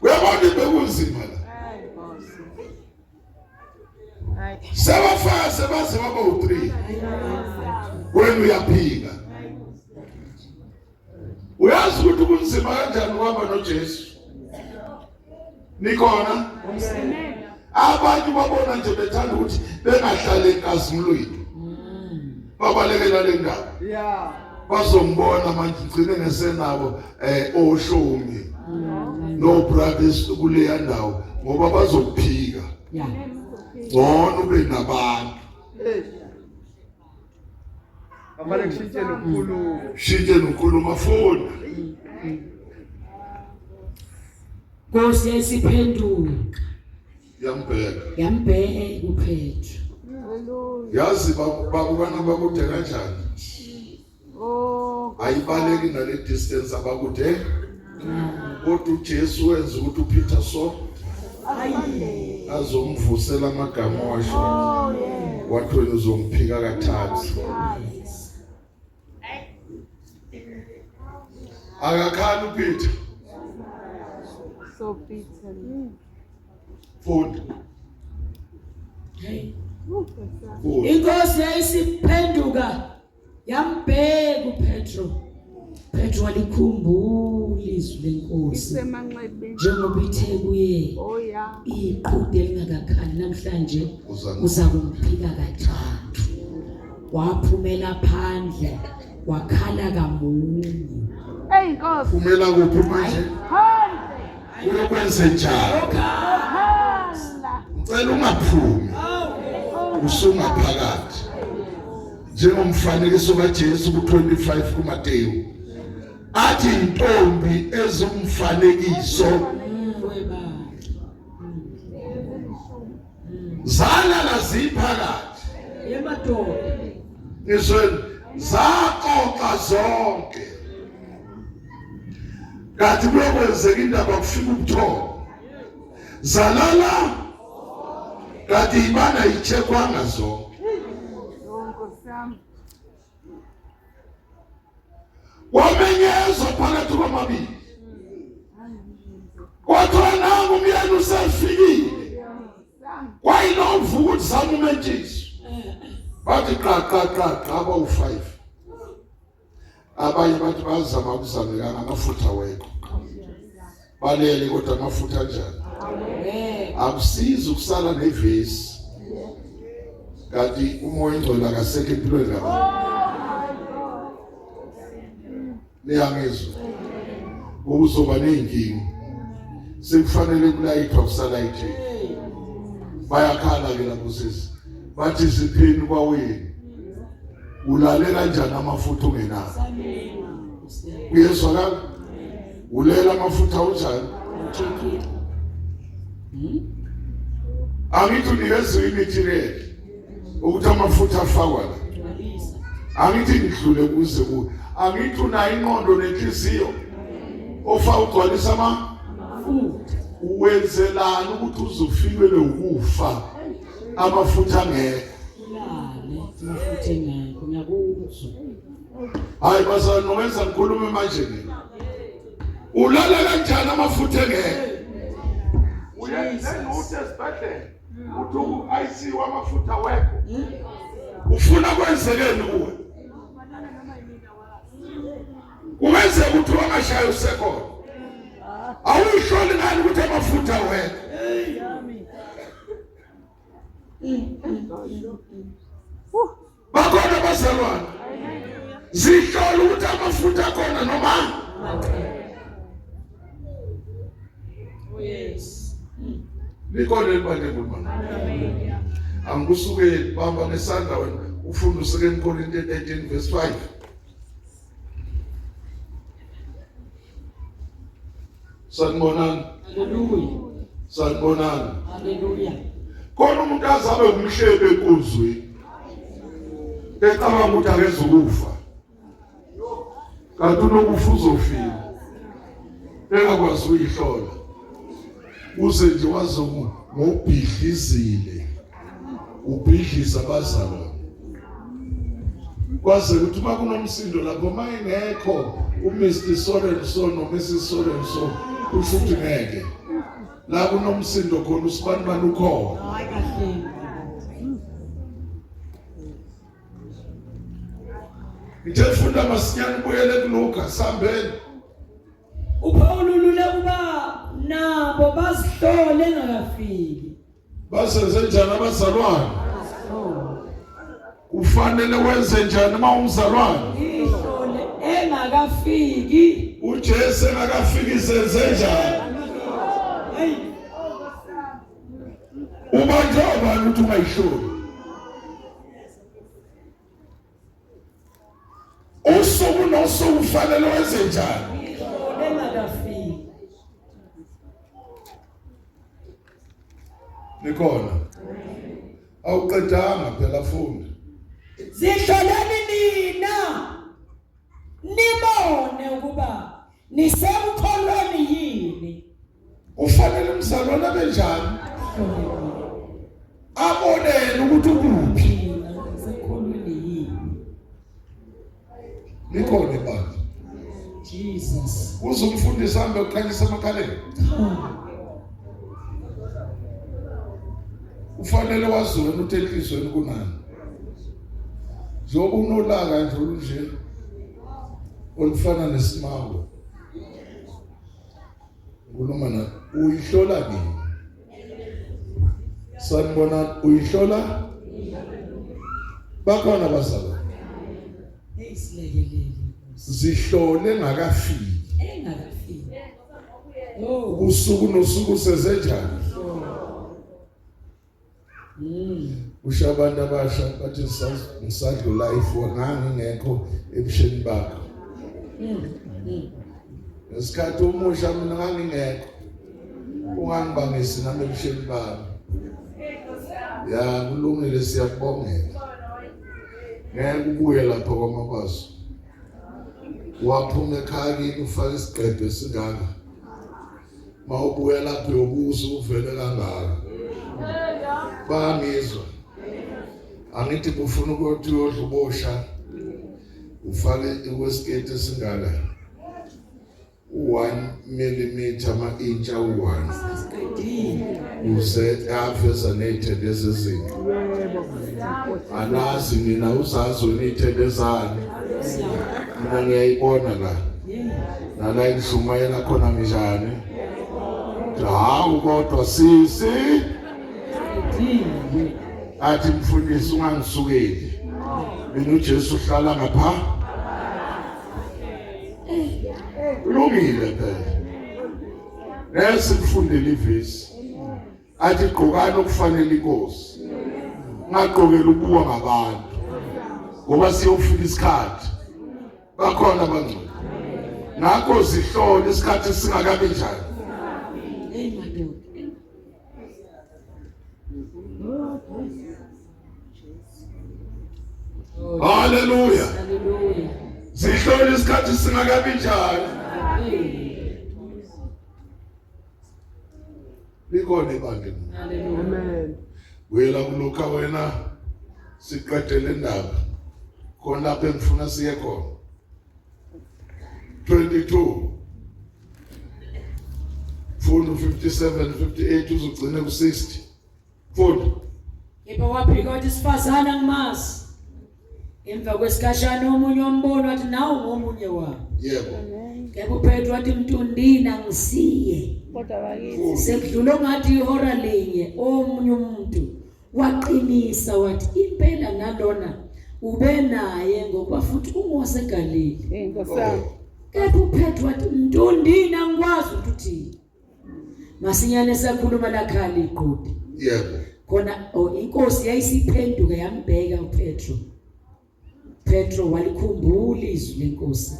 Uyabona bekunzima la. Sebafaka sebaze baba u3. Wena uyaphika. Uyazi ukuthi kunzima kanjani ukuhamba noJesu. Nikhona? Abantu babona nje bethanda ukuthi bengahlali enkazimulweni. Babalekela le ndaba. Yeah. Bazombona manje ngigcine ngesenabo eh oshomi. No brothers kuleya ndawo ngoba bazokuphika. Yeah. Ngcono ube nabantu. Hey. Afanele kushintshe nokukhuluma. Shintshe nokukhuluma funda. Nkosi yayisiphenduka Yambheka. yambheka uPetru. Hallelujah. Yazi babukana bakude kanjani? Oh, Ayibaleki nale distance abakude. Kodwa uJesu wenza ukuthi uPeter so azomvusela amagama washo. oh yeah. Wathi wena uzongiphika kathathu. Akakhali uPeter. So bitter. Funda. Hey. Funda. Inkosi yayisiphenduka yambheka uPetro. Petro walikhumbula izwi lenkosi Isemanxebeni. njengoba ithe kuye Oh yeah. iqhude elingakakhali namhlanje Uza- uza kumphika kathathu. Waphumela phandle wakhala kamunyu. Hey Nkosi. Phumela kuphi manje? Phandle. Uyokwenze njani? Khala. Ngicela ungaphumi. Usungaphakathi. Njengomfanekiso kaJesu ku25 kuMateyu. Athi intombi ezumfanekiso Weba. zalala ziphakathi. Yemadoda. Ngizweni zaxoxa zonke. Kanti kuyokwenzeka indaba kufika ubuthongo. Zalala kanti ibana ichekwanga zonke. Oh Nkosi yami. Wamenyezwa phakathi kwamabili. Kwathiwa nangu umyeni usefikile. Kwayinovuka ukuthi zama umentshisi. Bathi qa qa qa qa abawu-5. Abanye bathi bazama kuzamekanga amafutha awekho. Balele kodwa amafutha anjani? Weba. Akusizi ukusala nevesi. Kanti umoya ingcwele akasekho empilweni yabantu. Niyangizwa? Uzoba ney'nkinga. Sekufanele kulayithwa kusalayithile. Bayakhala ke lapho sisi. Bathi siphini kwawenu. Ulale kanjani amafutha ungenawo? Uyezwakala? Ulela amafutha unjani? Check Angithi unikezwe i-material ukuthi amafutha afakwa la. Gcwalisa. Angithi ngidlule kuze kuwe. Angithi unayo ingqondo nenhliziyo ofaka ugcwalisa ama Amafutha. uwenzelani ukuthi uzofikelwe ukufa amafutha angekho. Ulale amafutha engekho ngiyakuzwa. Hayi bazalwane nokwenza ngikhulume manje mina. Ulala kanjani amafutha engekho? Uyenza uthi esibhedlela uthi ku-ICU amafutha awekho. Ufuna kwenzekeni kuwe? Kungenzeka ukuthi wangashaya usekhona. Awuyihloli ngani ukuthi amafutha awekho? Bakhona abazalwane. Zihlola ukuthi amafutha akhona noma Oh yes. likhona elibandla enkulu. Angikusukeli bamba ngesandla wena ufunda uSecond Corinthians 13 verse 5. Sanibonani, Hallelujah. sanibonani. Hallelujah. Khona umuntu azabe umhlebe enkuzweni. Ecabanga ukuthi akezukufa. Kanti unokufa uzofika. Engakwazi ukuyihlola. Uze nje waze ngobhidlizile. Ubhidliza abazalwane. Kwaze ukuthi uma kunomsindo lapho uma engekho uMr so and so no Mrs so and so kusho ukuthi ngeke. La kunomsindo khona usibani bani ukhona. Hayi kahle. Ngithe funda masinyane ubuyele kuLuka sambeni. uPaul ulule kuba nabo bazihlole engakafiki. Basenze njani abazalwane? Bazihlole. Kufanele wenze njani uma umzalwane? Ihlole engakafiki. uJesu engakafiki senze njani? Hey. Ubanjwa ubani ukuthi ungayihloli? Usuku nosuku kufanele wenze njani? Ihlole engakafiki. Nikhona? Awuqedanga phela funda. Zihloleni nina nibone ukuba nisemkholweni yini. Ufanele umzalwane abe njani? Abonele ukuthi ukuphi. Nina nisemkholweni yini. Likhona ibandla. Jesus. Uzumfundisi hambe ukhanyisa emakhaleni. Ufanele wazi wena ukuthi enhlizweni kunani. Njengoba unolaka nje olunje olufana nesimango. Ngikhuluma na uyihlola nini? Sanibona uyihlola? Bakhona abazalwane. Eyisilekelele. Zihlole ngakafiki. Engakafiki. Oh. Usuku nosuku sezenjani? Usho abantu abasha bathi ngisadlula ifo ngangingekho ebusheni bakho. Ngesikhathi umusha mina ngangingekho. Ungangibangisi nami ebusheni bami. Ya kulungile siyakubongela. Ngeke ubuye lapha kwamabaso. Waphuma ekhaya kini ufake isigqebhe esingaka. Mawubuya lapho uyobuza uvele kangaka. Bayangizwa. Angithi kufuna ukuthi uyodla ubosha. Ufake iwesiketi esingaka. U1 mm ama inch u1. Siqedile. Uze aveza ney'thende zezinto. Anazi nina uzazi wena iy'thende zani. Mina ngiyayibona la. Nala engishumayela khona njani. Hawu kodwa sisi Siqedile. athi mfundisi ungangisukeli. Mina uJesu uhlala ngapha. Kulungile phela. Ngesikufundele ivesi. Athi gqokani okufanele inkosi. Ungagqokeli ubuwa ngabantu. Ngoba siyofika isikhathi. Bakhona abangcwele. Ngakho zihlole isikhathi singakabi njani. Hey madoda. Hallelujah. Hallelujah. Zihlole isikhathi singakabi njani. Hey. Likhona ibandla. Hallelujah. Amen. Buyela kuLuka wena siqede le ndaba. Khona lapho engifuna siye khona. 22 Funda 57 58 uzugcine ku60. Funda. Kepha waphika wathi sifazane angimazi. Emva kwesikhashana omunye wambona wathi nawe ungomunye wabo. Yebo. Kepha uPetru wathi mntundini angisiye. Kodwa bakithi. Funda. Sekudlula ngathi ihora linye omunye umuntu waqinisa wathi impela nalona ube naye ngokuba futhi ungowaseGalili. Hey Nkosi yami. Kepha uPetru wathi mntundini angikwazi ukuthi uthini. Masinyane sakhuluma lakhala iqhude. Yebo. Khona oh, inkosi yayisiphenduka yambheka uPetro. Petro walikhumbula izwi lenkosi.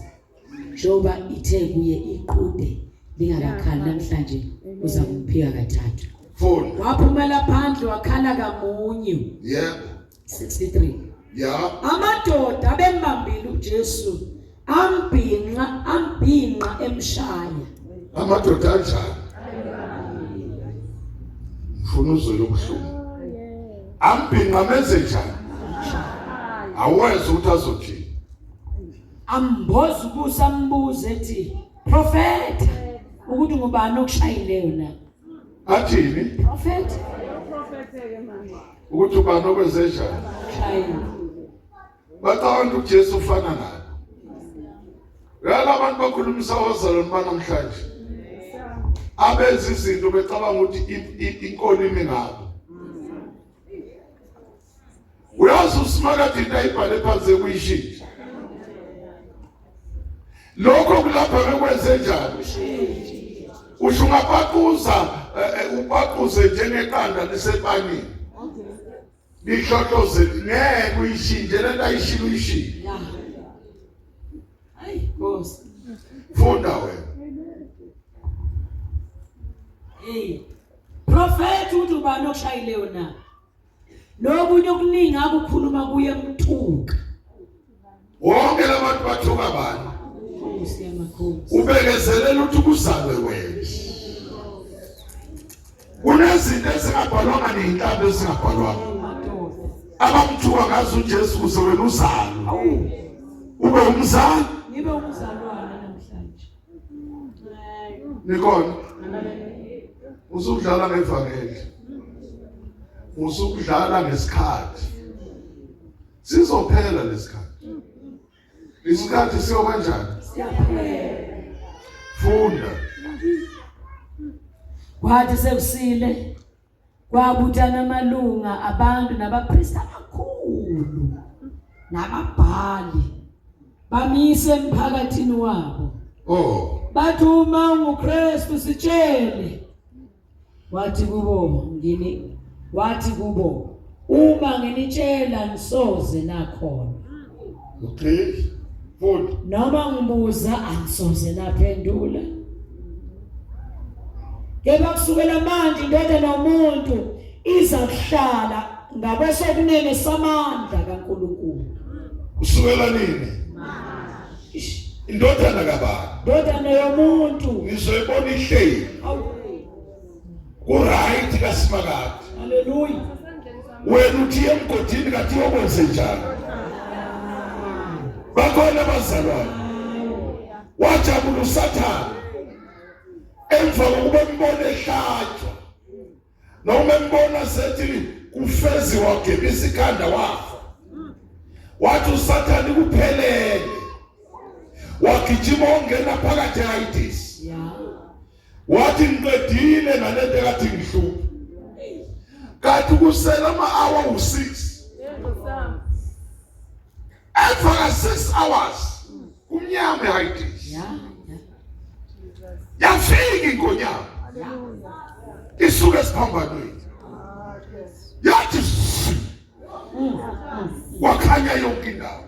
Njengoba ithe kuye iqhude lingakakhali namhlanje uza kumphika kathathu. Funda. Waphumela phandle wakhala kamunyu. Yebo. 63. Ya. Amadoda abembambile uJesu ambhinqa emshaya. Amadoda anjani? Ngifuna uzwe lobuhlungu. Ambhinqa menze njani? Aweze ukuthi azothini. Amboza ubuso ambuze ethi profeta ukuthi ngubani okushayileyo na? Athini? Prophet Uprofetheke mama. Ukuthi ubani okwenze njani? shayile. Bacabanga ukuthi uJesu ufana nabo. Yala abantu bakhulumisa ozalwane banamhlanje. Abenza izinto becabanga ukuthi inkolo imi ngabo. Uyazi usimakade into ayibhale phansi ekuyishintsha. Lokho kulapha bekwenze njani? Usho ungapaquza upaquze njengeqanda lisepanini. Lihlohloze ngeke uyishintshe lento ayishilo uyishintshe. Hayi Nkosi. Funda wena. Hey. Prophet uthi ubani okushayileyo na? Nokunye okuningi akukhuluma kuye mthuka. Wonke labantu bathuka bani? Nkosi yamakhosi. Ubekezelela ukuthi kuzalwe wena. Kunezinto ezingabhalwanga nezinhlamvu ezingabhalwanga. Abamthuka ngazo uJesu kuze wena uzalwe. Ube umzali. Ngibe umzalwane namhlanje. Nikhona? Usukudlala ngevangeli. Usukudlala ngesikhathi. Sizophela lesikhathi. Isikhathi siyoba njani? Siyaphela. Funda. Kwathi sekusile kwabuthana amalunga abantu nabapristi abakhulu nababhali bamise emphakathini wabo. Oh. Bathi uma unguKristu sitshele. Wathi kubo ngini wathi kubo uma nginitshela nisoze nakhona. Okay. Funda. Noma ngibuza anisoze naphendula. Kepha kusukela manje indodana yomuntu iza kuhlala ngakwesokunene samandla kaNkulunkulu. Kusukela nini? Indodana kabani? Ndodana yomuntu. Ngizoyibona ihleli. Ku right kaSimakade. Haleluya. Wena uthi emgodini kathi uyokwenze njani? Bakhona abazalwane. Wajabula uSathane emva kokuba embona ehlatshwa noma embona sethi kufeziwa wagebisa ikhanda wafa wathi usathane kuphelele wagijima wangena phakathi e-Hades wathi ngiqedile nalento ekade ngihlupha kanti kusele ama-hour u-6 emva ka-6 hours kumnyama e-Hades yafika ingonyama isuke esiphambanweni yathi kwakhanya yonke indawo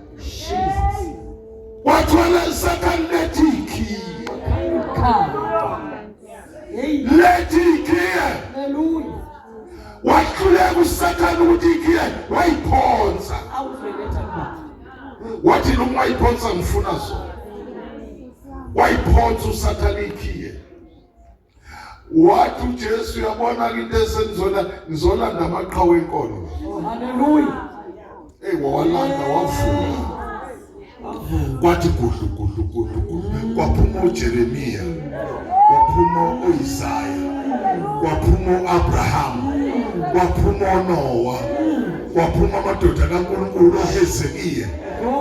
wathwala isathane lethi ikhiye lethi ikhiye wahluleka usathane ukuthi ikhiye wayiphonsa wathi noma wayiphonsa ngifuna zona wayiphonsa usathane ikhiye Wathi uJesu uyabona ke into esengizona ngizolanda amaqhawe enkolo. Oh haleluya. Hey wawalanda wavula. Kwathi gudlu gudlu gudlu gudlu kwaphuma uJeremiya. Kwaphuma uIsaya. Kwaphuma uAbraham. Kwaphuma uNoah. Kwaphuma amadoda kaNkulunkulu uHezekiya.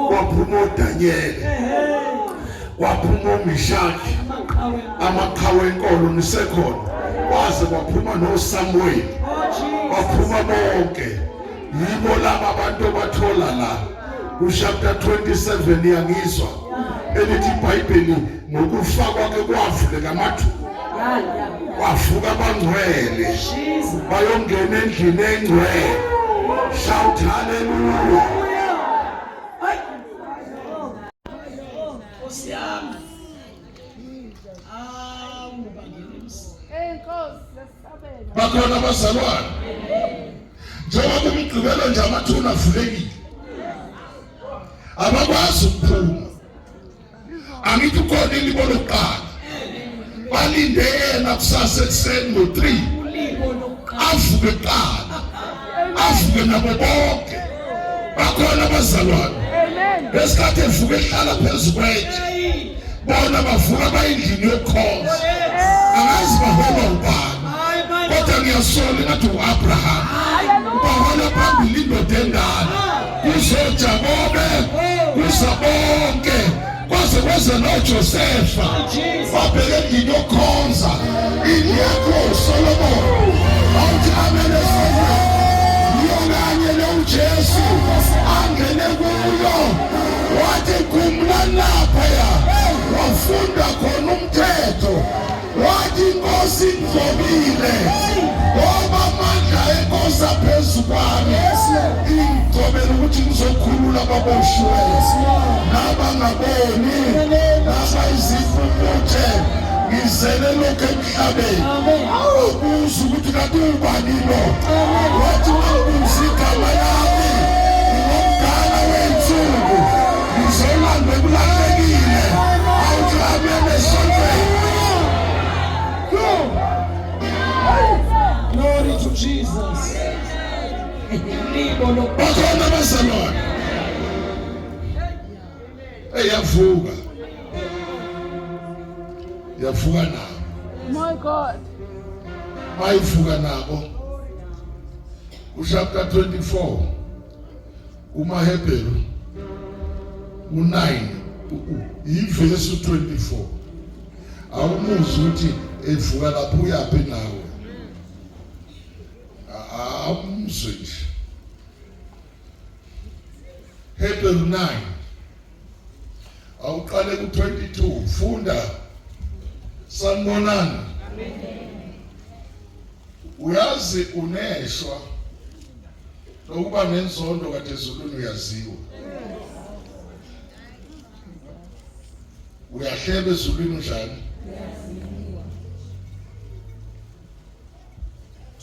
Kwaphuma uDaniel. Kwaphuma uMishaki. Amaqhawe enkolo nisekhona kwaze kwaphuma noSamuel kwaphuma bonke yibo laba abantu obathola la kuchapter 27 yangizwa elithi iBhayibheli ngokufa kwakhe kwavuleka amathuba kwavuka abangcwele bayongena endlini engcwele shout hallelujah Nkosi yami. Awu bangena emzini. Hey Nkosi, siyasabela. Bakhona abazalwane. Njengoba kumgqibelo nje amathuna avulekile. Abakwazi ukuphuma. Angithi ukhona ilibo lokuqala. Balinde yena kusasa ekuseni ngo-3 avuke kuqala avuke nabo bonke bakhona abazalwane ngesikhathi evuka ehlala phezu kwetshe bona bavuka bayindlini yokukhonza angazi baholwa ubani kodwa ngiyasola ngathi u-abraham ubahola phambili indoda endala kuzojakobe kuza bonke kwaze kweze noJosefa wabheka endlini yokukhonza indlu yakho uSolomon awuthi amen esona yiyo kanye lo uJesu. Wafunda khona umthetho wathi inkosi ingigcobile ngoba amandla enkosi aphezu kwami ingigcobela ukuthi ngizokhulula ababoshiweyo nabangaboni nabayizimpumputhe ngizele lokhu emhlabeni awubuza ukuthi kanti ubani lo wathi mangibuza igama lami ngomdala wey'nsuku ngizolanda ekulahlekile awuthi amen esontweni. Glory to Jesus. Libo lo Bakhona abazalwane. Eyavuka. Yavuka nabo. My God. Bayivuka nabo. Uchapter 24 kumaHebheru u9 ivesi 24 awumuzi ukuthi evuka lapho uyaphi nawe awumzwe nje Hebrew 9 awuqale ku-22 funda sanibonani uyazi uneshwa lokuba nenzondo kade ezulwini uyaziwa uyahleba ezulwini unjani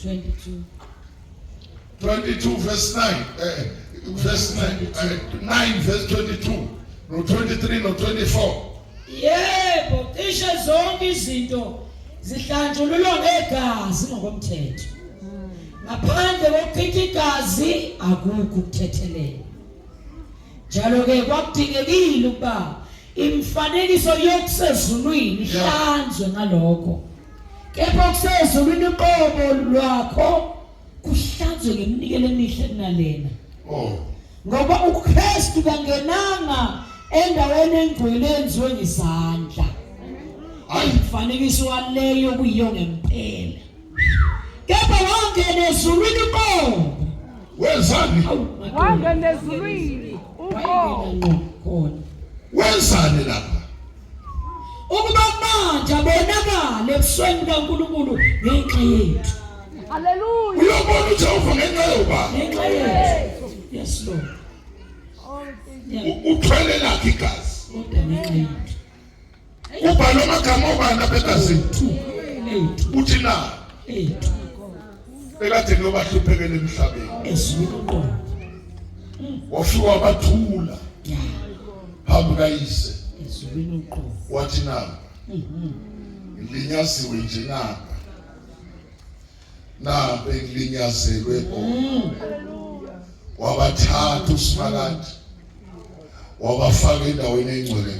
22 22 verse 9 verse 9 9 verse 22 no 23 no 24 Yebo, cishe zonke izinto zihlanjululwa ngegazi ngokomthetho. Ngaphandle kokuchitha igazi akukho ukuthethelela. Njalo ke kwakudingekile ukuba imifanekiso yokusezulwini ihlanzwe ngalokho. Kepha okusezulwini uqobo lwakho kuhlanzwe ngeminikelo emihle kunalena. Oh. Ngoba uKristu kangenanga endaweni engcwele enziwe ngesandla. Hayi. Umfanekiso waleyo kuyiyo ngempela. Kepha wangena ezulwini uqobo. Wenzani? Awu, madoda. Wangena ezulwini uqobo. Wayengena ngqo khona. Wenzani lapha? Ukuba manje abonakale ebusweni bukaNkulunkulu ngenxa yethu. Hallelujah. Uyobona uJehova ngenxa yoba Ngenxa yethu. Yes Lord. Yeah. Uthwele lakhe igazi. Kodwa ngenxa yethu. Ubhalwe amagama obani apha egazini? Ethu. Uthi na Ethu. ekade ngiyobahluphekela emhlabeni. Ezulwini uqobo. Wafika wabathula Yeah. phambi kayise. Ezulwini uqobo. Wathi na ngilinyaziwe nje napa. Nampe ngilinyazelwe bona. Wabathatha uSimakade. Wabafaka endaweni engcwele.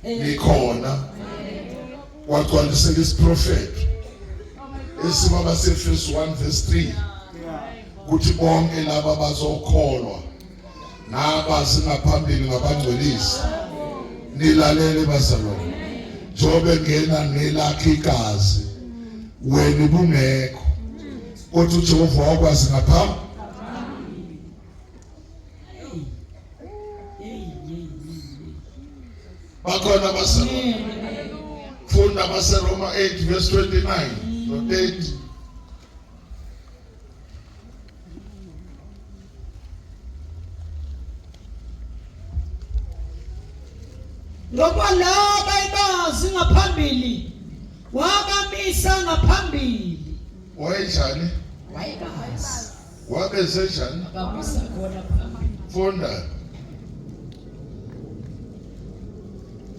Nikhona. Wagcwaliseka isiprofetho esikwabasefesu 1 verse 3 ukuthi bonke laba bazokholwa nabazi ngaphambili ngabangcwelisi nilalele bazalwane njengoba ngena nelakhe igazi wena ubungekho kodwa uJehova wakwazi ngaphambi. Bakhona abazalwane funda abaseRoma 8 verse 29 no 30. Ngoba laba ebazi ngaphambili wabamisa ngaphambili. Wayenjani? Wayebazi. Wabezenjani? Wabamisa khona phambili. Funda.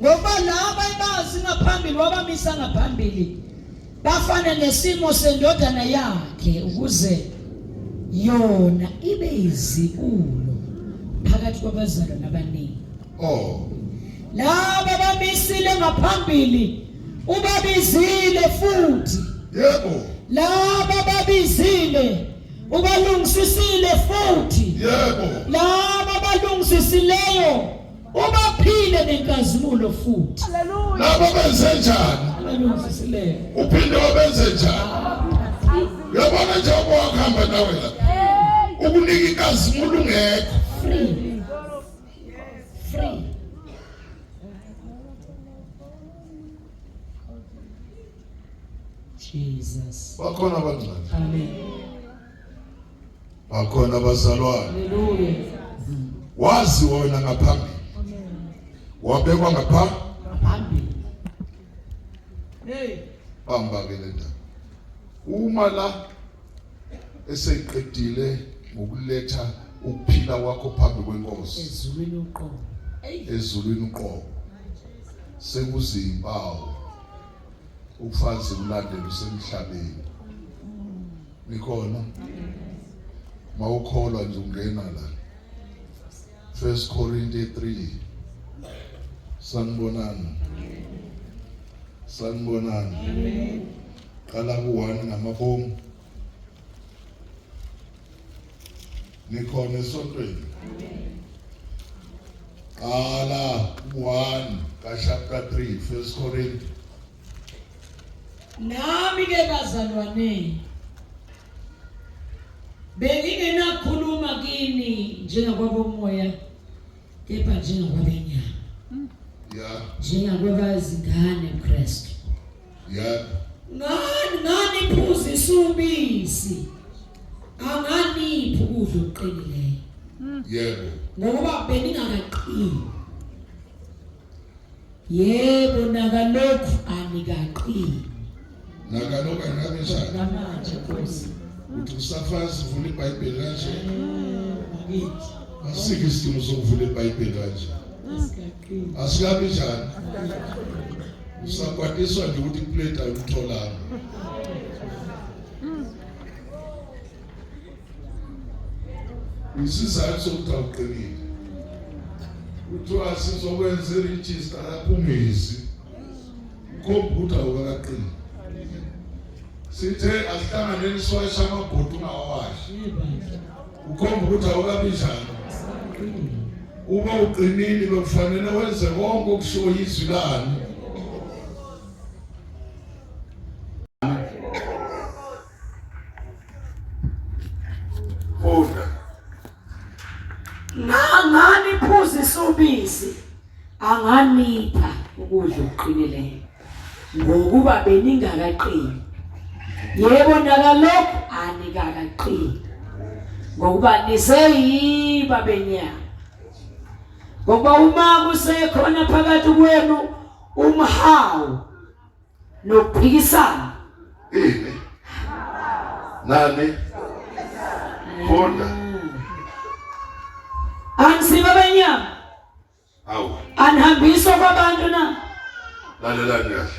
Ngoba laba ebazi ngaphambili wabamisa ngaphambili bafane nesimo sendodana yakhe ukuze yona ibe izibulo phakathi kwabazalwane abaningi. Oh. Laba bamisile ngaphambili ubabizile futhi. Yebo. Laba babizile ubalungisisile futhi. Yebo. Laba balungisisileyo ubaphile nenkazimulo futhi. Hallelujah. Laba benze njani? Abalungisisileyo. Uphinde wabenze njani? Uyabona njengoba wakuhamba nawe la. Ukunika inkazimulo ungekho. Free. Free. Jesus. Bakhona abangcwele. Amen. Bakhona abazalwane. Hallelujah. Wazi wona ngaphambili. Wabekwa ngapha ngaphambili. Hey, bamba ke le ndaba. Uma la eseqedile ngokuletha ukuphila kwakho phambi kwenkosi ezulwini uqobo. Ezulwini uqobo. Sekuzimpawu ukufazi kulandela usemhlabeni. Nikhona? Mawukholwa nje ungena la. 1 Corinthians 3. Sanibonani. Sanibonani. Amen. Qala ku-1 ngamabomu. Nikhona esontweni? Qala ku-1 ka chapter 3 1 Corinthians. Nami ke bazalwane bengingenakhuluma kini njengakwabomoya kepha njengakwabenyama. Yeah. Njengakwabazingane kuKristu. Yeah. Ngani ngani phuzisa ubisi anganiphi ukudla okuqinileyo. Yebo. Ngoba beningakaqini. Yebo nakalokhu anikaqini. Nakalokhu anikaqini. Namanje Nkosi. Uthi usafazi uvula iBhayibheli kanje. Ngakithi. Asikho isidingo sokuvula iBhayibheli kanje. Asikaqini. Asikabi njani? Usakwatiswa nje ukuthi iplate ayimtholanga. Isizathu sokuthi awuqinile. Kuthiwa sizokwenza i-register lapho ungezi. Ukhomba ukuthi awukakaqini. Sithe asihlanganeni siwashe amabhodi ungawawashi. Ukhomba ukuthi awukabi njani. Uma uqinile bekufanele wenze konke okushiwo yizwi lani. Funda. Ngani phuzisa ubisi anganipha ukudla okuqinileyo ngokuba beningakaqini. Yebo nakalokhu anikakaqini ngokuba niseyiba benyama. Ngokuba uma kusekhona phakathi kwenu umhawu nokuphikisana. Ini? Nani? Funda. Anisibo benyama. Awu. Anihambiswa kwabantu na? Lalelani kahle.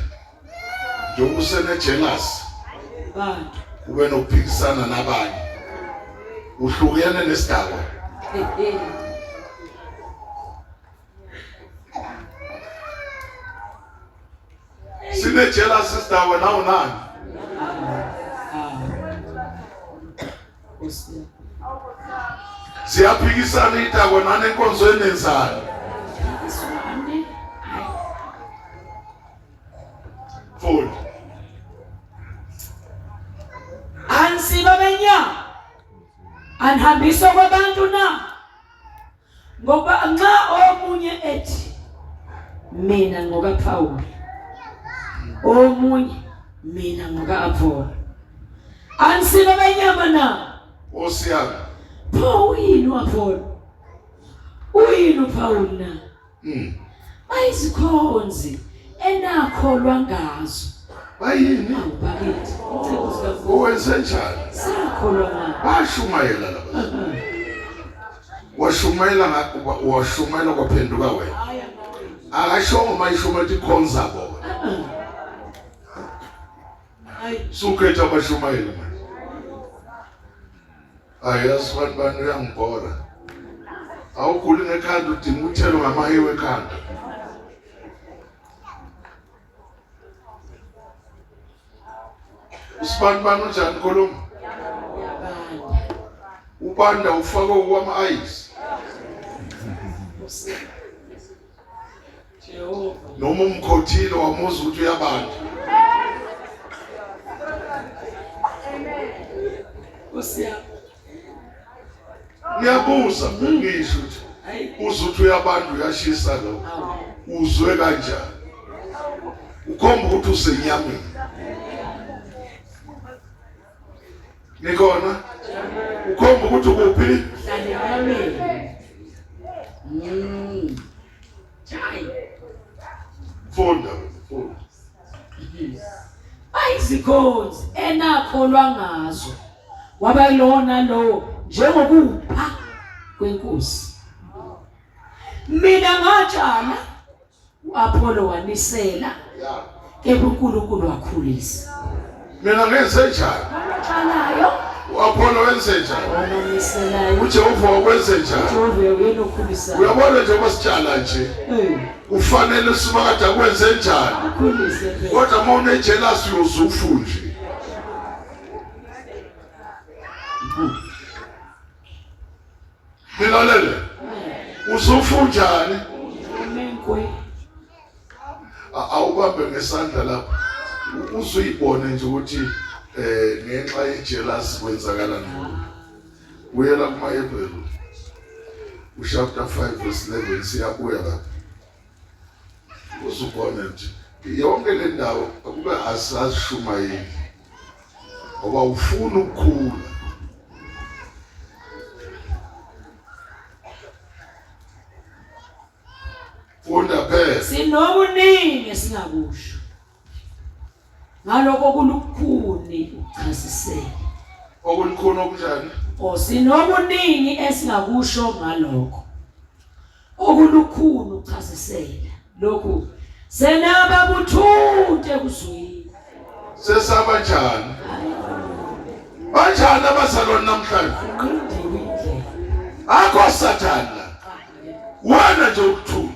Njengoba usene jealous. Bantu. Ube nokuphikisana nabanye. Uhlukene nesidakwa. Sine jealous isidakwa nawu nani? Siyaphikisana idakwa nani enkonzweni nenzani? Funda. Ansiba benyama. Anihambiswa kwabantu na? Ngoba nxa omunye ethi mina ngokaPawulu, omunye mina ngoka-Apolo, anisibo benyama na? Nkosi yami. Pho uyini uApolo? Uyini uPawulu na? Bayizikhonzi enakholwa ngazo. Bayini? Awu bakithi, inceku zikaNkulunkulu. Owenze njani? Sakholwa ngazo. Bashumayela laba. Washumayela washumayela kwaphenduka wena. Akashongo mayishumayela ukuthi khonza bona. Sukhetha abashumayeli manje. Ayazi bantu bani uyangibhora. Awuguli ngekhanda udinga uthelo ngamahewu ekhanda. Usibani bani unjani khuluma? Ubanda ufake okwama-ice. Noma umkhothile wamuzwa ukuthi uyabanda. Ngiyabuza ngisho ukuthi uze uthi uyabanda uyashisa lo. Uzwe kanjani? Ukhomba ukuthi usenyameni. Nikhona? Ukhomba ukuthi ukuphi? Hlala enyameni. Hayi. Funda, funda. Bayizikhonzi enakholwa ngazo. Waba yilona lowo njengokupha kwenkosi. Mina ngatshala uApollo wanisela kepha uNkulunkulu wakhulisa. Mina ngenze njani? Abatshalayo uApollo wenze njani? Oniselayo. uJehova wakwenze njani? uJehova uyena okhulisayo. Uyabona njengoba sitshala nje. Kufanele uSimakade akwenze njani? Akhulise phela. Kodwa uma une-jealous uyozufu nje. Nilalele. Uzufu njani? Umenkwe. Awubambe ngesandla lapho. Uzuyibone nje ukuthi ngenxa ye-jealous kwenzakala ntoni. Buyela kumaHebheru. Uchapter 5 verse 11 siyabuya lapho. Uzubone nje yonke le ndawo akube asashumayeli ngoba ufuna ukukhula. Funda phela. Sinokuningi esingakusho. Ngalokho kulukhuni ukuchasisela. Okulukhuni okunjani? O sinokuningi esingakusho ngalokho. Okulukhuni ukuchasisela. Lokhu senaba buthunte kuzwini. Sesaba njani? Banjani abazalwane namhlanje? Inqindiwe indlela. Akho Sathane la. Wena nje ukuthula.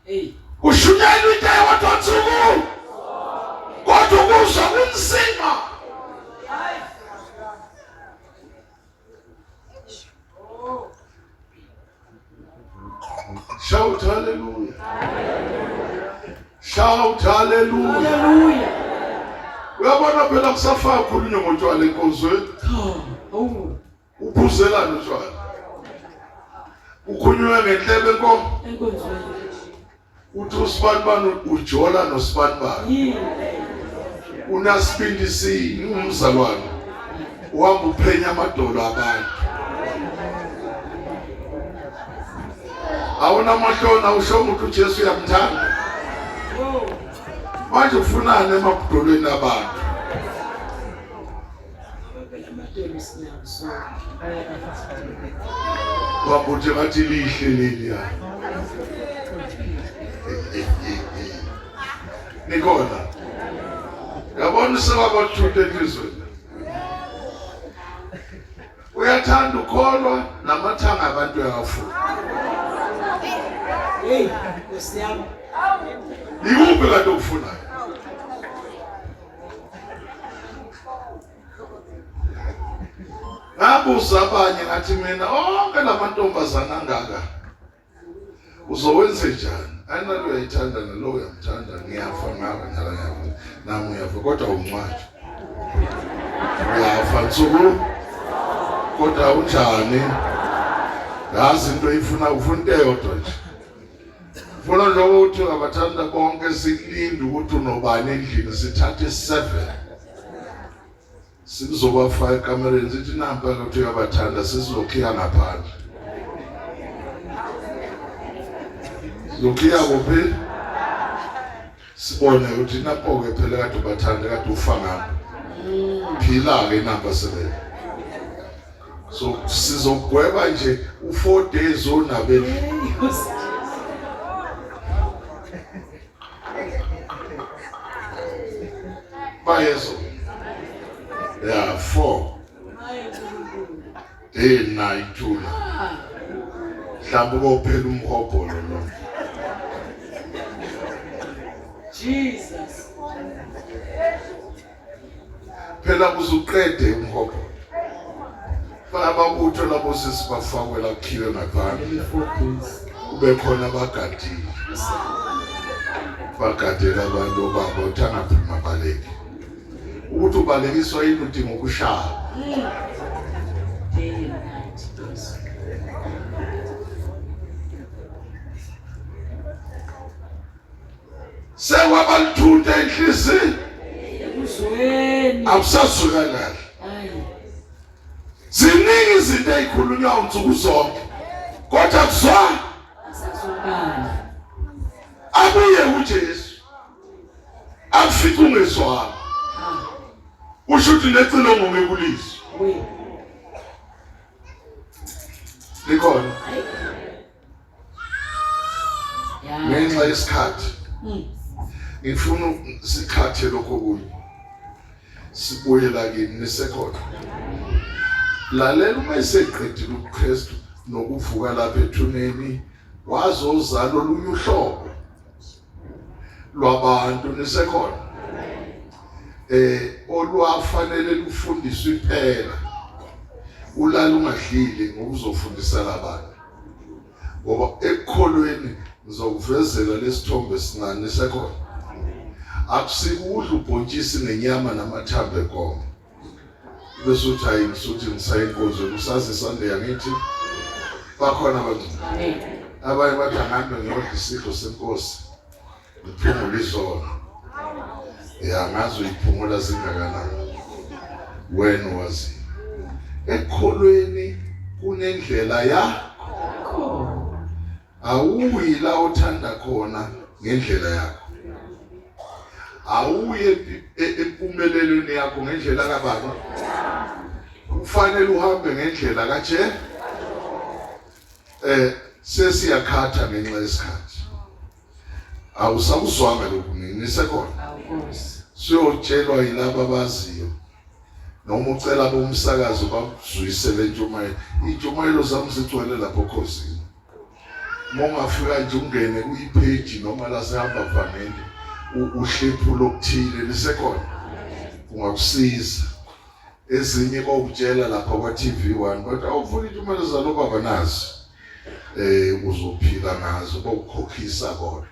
Hey. Ushunyayelwa into eyodwa nsuku. Kodwa ukuzwa kunzima. Shout hallelujah. Shout hallelujah. Hallelujah. Uyabona phela kusafaka khulunywa ngotshwala enkonzweni. Oh. Uphuzelana utshwala. Ukhulunywa ngenhlebe enkomo. Enkonzweni. Uthi usibanibani ujola nosibanibani. Yini? Unasibindi sini umzalwane. Uhamba uphenya amadolo abantu. Awunamahloni awusho ukuthi uJesu uyamthanda. Manje ufunani emadolweni abantu? Wabuthi ngathi lihle leliya. Nikhona. Yabona sewabathutha enhlizweni. Uyathanda ukholwa namathanga abantu uyawafuna. Hey, Nkosi yami. Ikuphi kanti okufunayo? Ngabuza abanye ngathi mina onke lamantombazana angaka uzowenze njani? Ayinalo uyayithanda nalo uyamthanda ngiyafa ngawe nala ngiyafa nami uyafa kodwa uncwadi. Uyafa nsuku kodwa unjani? Yazi into ifuna ufuna into eyodwa nje. Ufuna nje ukuthi abathanda bonke sikulinde ukuthi unobani endlini sithathe 7. Sizobafaka ekamereni sithi nampa ukuthi uyabathanda sizokhiya ngaphandle. Sizokhiya kuphi? Sibone ukuthi nampo-ke phela kade ubathanda kade ufa ngabo. Phila-ke inamba sebele. So sizogweba nje u4 days onabendlini. Bayezo. Yeah, 4. Day night thula. Mhlawumbe kophela umhobholo lo. Jesus. Phela kuzuqede umhobholo. Bayababutho labo sisi bafakwe la kukhiwe ngaphandle. Kube khona abagadile. Bagadela abantu obaba uthi angaphuma baleke. Ukuthi ubalekiswa yini udinga ukushaya. Day and night. Yes. Sekwaba lithunta inhliziyo. Akusazwakali kahle. Ziningi izinto ezikhulunywa unsuku zonke. Kodwa kuzwa asazwakali. Abuye uJesu. Akufica ungezwanga. Usho ukuthi necilongo ngekulizwe. Likhona. Ngenxa yesikhathi. Ngifuna sikhathe lokho kunye. Sibuye la kini nisekhona. Lalela uma eseqedile ubuKristu nokuvuka lapha ethuneni wazozala olunye uhlobo lwabantu nisekhona eh olwafanele lufundiswe impela ulala ungadlile ngokuzofundisa labantu ngoba ekukholweni ngizokuvezela lesithombe sincane nisekhona akusikudla ubhontshisi nenyama namathambo enkomo bese uthi hayi ngisuthi ngisaya enkonzweni usazi Sunday angithi bakhona abantu abanye bathi angihambe ngiyodla isidlo senkosi ngiphungule izono ya ngazi uyiphungula zingakanani wena wazi ekukholweni kunendlela yakho Awuyi la othanda khona ngendlela yakho. Awuye e, empumelelweni yakho ngendlela kababa. Kufanele uhambe ngendlela kaJe. Eh sesiyakhatha ngenxa yesikhathi. Awusakuzwanga lokhu nisekhona. Siyotshelwa yilaba abaziyo. Noma ucela bomsakazo bakuzwise le ntshumayelo. Iy'ntshumayelo zami zigcwele lapho khosini. Uma ungafika nje ungene kuyipheji noma lasehamba vangeli uhlephu lokuthile lisekhona kungakusiza ezinye bawukutshela lapha kwa-TV1 kodwa awufuna intshumayelo zalo baba nazi eh uzophila ngazo bawukhokhisa kodwa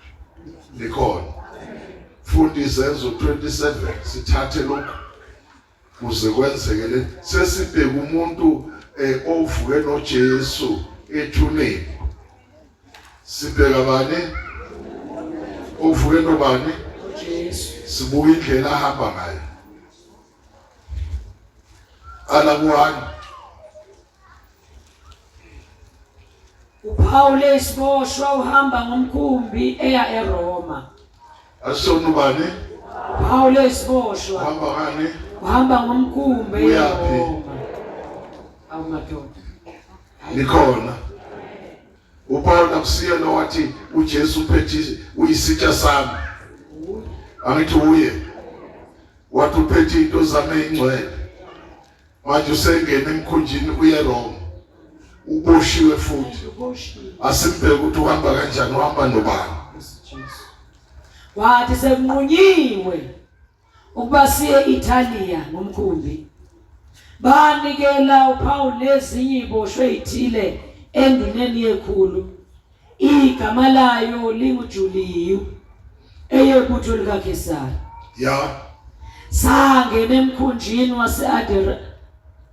likhona funda izenzo 27 sithathe lokhu kuze kwenzeke le sesibheka umuntu eh, ovuke noJesu ethuneni sibheka bani ovuke nobani uJesu sibuka indlela ahamba ngayo ala kuhani uPawule isiboshwa uhamba ngomkhumbi eya eRoma. Asona ubani? Pawule isiboshwa. Uhamba ngani? Uhamba ngomkhumbi eya Uyaphi? eRoma. Awu madoda. Nikhona. uPaul akusiye lo wathi uJesu uphethe uyisitsha sami. Angithi uye. Wathi uphethe into zami ezingcwele. Manje usengena emkhunjini uye Rome. Uboshiwe futhi. Asimbheke ukuthi uhamba kanjani uhamba nobani. Wathi sekunqunyiwe ukuba siye eItalia ngomkhumbi. Banikela uPaul nezinye iboshwe ezithile enduneni yekhulu. Igama layo linguJuliyu eyebutho likaKhesari. Ya. Sangena emkhunjini wase-Adra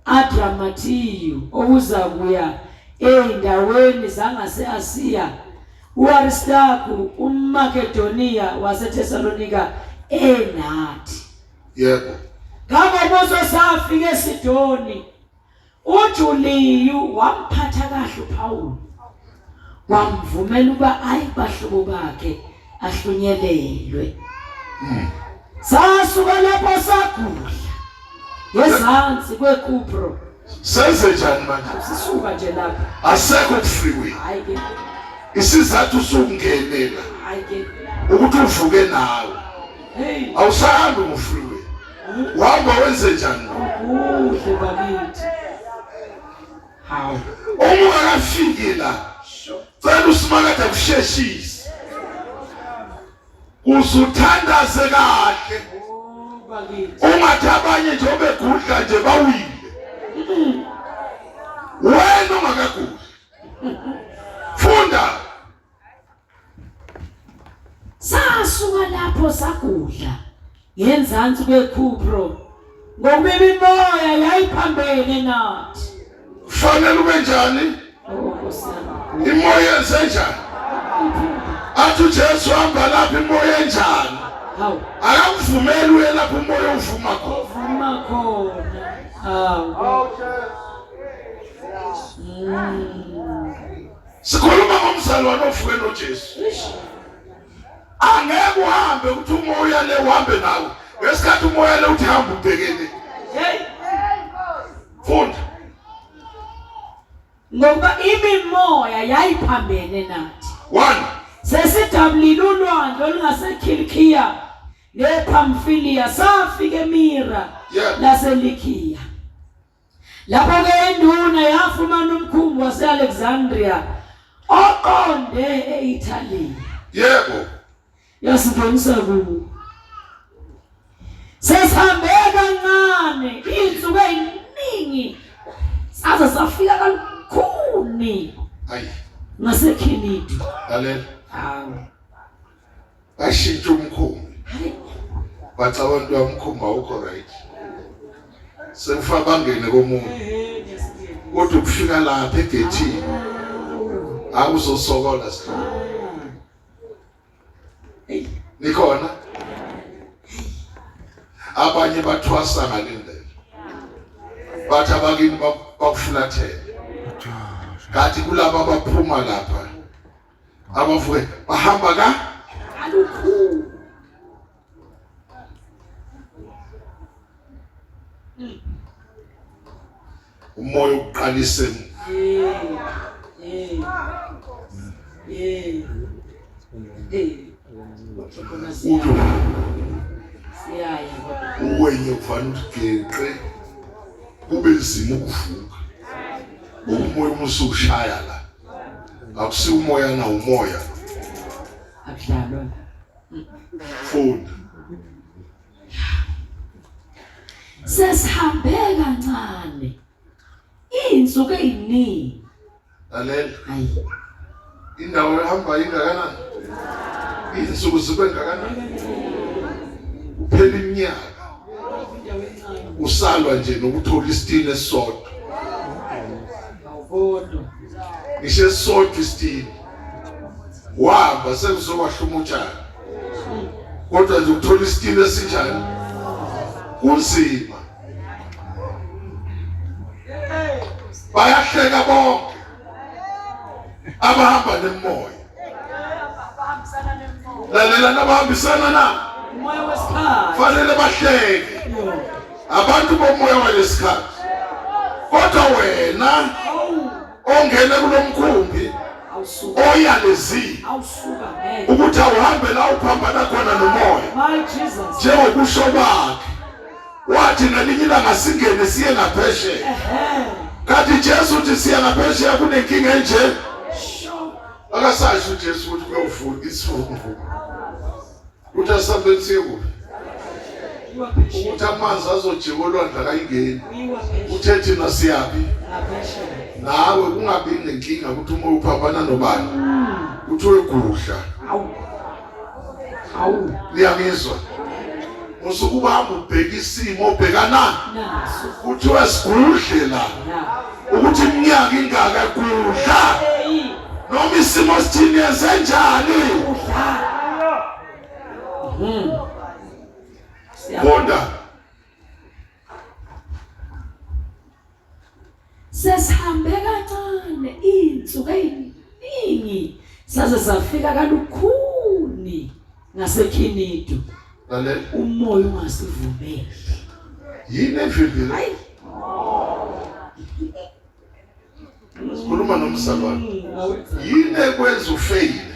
Adramathiyu okuza kuya ezindaweni zangase-Asiya. U-Aristarku umMakedoniya waseThesalonika enathi. Yebo. Ngangomuso safika eSidoni. UJuliyu wamphatha kahle uPawulu, wamvumela ukuba aye kubahlobo bakhe ahlunyelelwe. Sasuka lapho sagudla ngezansi kweKupro. Senze njani manje? Sisuka nje lapho. Asekho kufreeway. Hayi ke. Isizathu usungenela. Hayi ke. Ukuthi uvuke nawe. Hey. Awusahambi ngofreeway. Uhamba wenze njani? Kuhle bakithi. Hawu. Uma ungakafiki la, cela usimakade akusheshise. Uzuthandaze kahle. Oh bakithi. Ungathi abanye nje obegudla nje bawile. Wena ungakagudli. Funda. Sasuka lapho sagudla ngenzansi kweKhupro ngokuba imimoya yayiphambene nathi. Kufanele ube njani? Oh Nkosi yami. Imoya yenze njani? Athi uJesu hamba lapha imoya enjani? Hawu. Akakuvumeli uye lapho umoya uvuma khona. Vuma khona. Hawu. Sikhuluma ngomzalwane ovuke noJesu. Angeke uhambe ukuthi umoya le uhambe nawe. Ngesikhathi umoya le uthi hamba ubhekene. Hey. Funda. Ngokuba imimoya yayiphambene nathi. 1. Sesidabulile ulwandle olungaseKilikiya nePamfilia safika eMira laseLikiya. Lapho ke induna yafumana umkhumbi waseAlexandria oqonde eItaly. Yebo. Yasingenisa kuwo. Sesihambe kancane izinsuku eziningi saze safika kalukhuni. Hayi. NgaseKhinidu. Lalela. Hawu. Bashintsha umkhumbi. Hayi. Bathi abantu bamkhumbi awukho right. Sekufa bangene komunye. Kodwa ukufika lapha egethini awuzosokola sihlobo. Nikhona? Abanye bathwasa ngalendlela. Bathi abakini bakufulathele. Kanti kulaba abaphuma lapha abavuke bahamba ka Alukhulu. Umoya uqalise uthi uwenye kufanele ukuthi geqe kube nzima ukuvuka ngoba umoya uma usushaya la akusiwo umoya na umoya akudlalwa. Funda. Sesihambe kancane izinsuku eziningi. Lalela. Hayi. Indawo ehamba ingakanani? Izinsuku zibe ngakanani? Kuphela iminyaka. Usalwa nje nokuthola isitini esisodwa. Awukodwa. Ngisho esisodwa isitini. Wahamba sekuzobahluma utshani. Kodwa nje ukuthola isitini esinjani kunzima. Bayahleka bonke abahamba nemoya. Lalela nabahambisana na Umoya wesikhathi. Fanele bahleke abantu bomoya walesikhathi. Kodwa wena ongene kulomkhumbi oyalezile ukuthi awuhambe la uphambana khona nomoya njengokusho kwakhe wathi ngelinye ilanga singene siye ngaphesheya kanti Jesu uthi siya ngaphesheya kunenkinga enje akasasho uJesu ukuthi kuyofuna isivunguvungu uthi asambe siye kuphi ukuthi amanzi azojika olwandle akayingeni uthe thina siyaphi nawe kungabi nenkinga ukuthi uma uphambana nobani uthi wegudla niyangizwa usuke ubamba ubheka isimo obhekana kuthiwa sigudle la ukuthi iminyaka ingaka gudla noma isimo sithini yenzenjani Funda. Sesihambe kancane insuku eziningi saze safika kalukhuni ngaseKhinidu. Lalela. Umoya ungasivumeli. Yini evimbile? Hayi. Sikhuluma nomzalwane. Yini ekwenza ufeyile?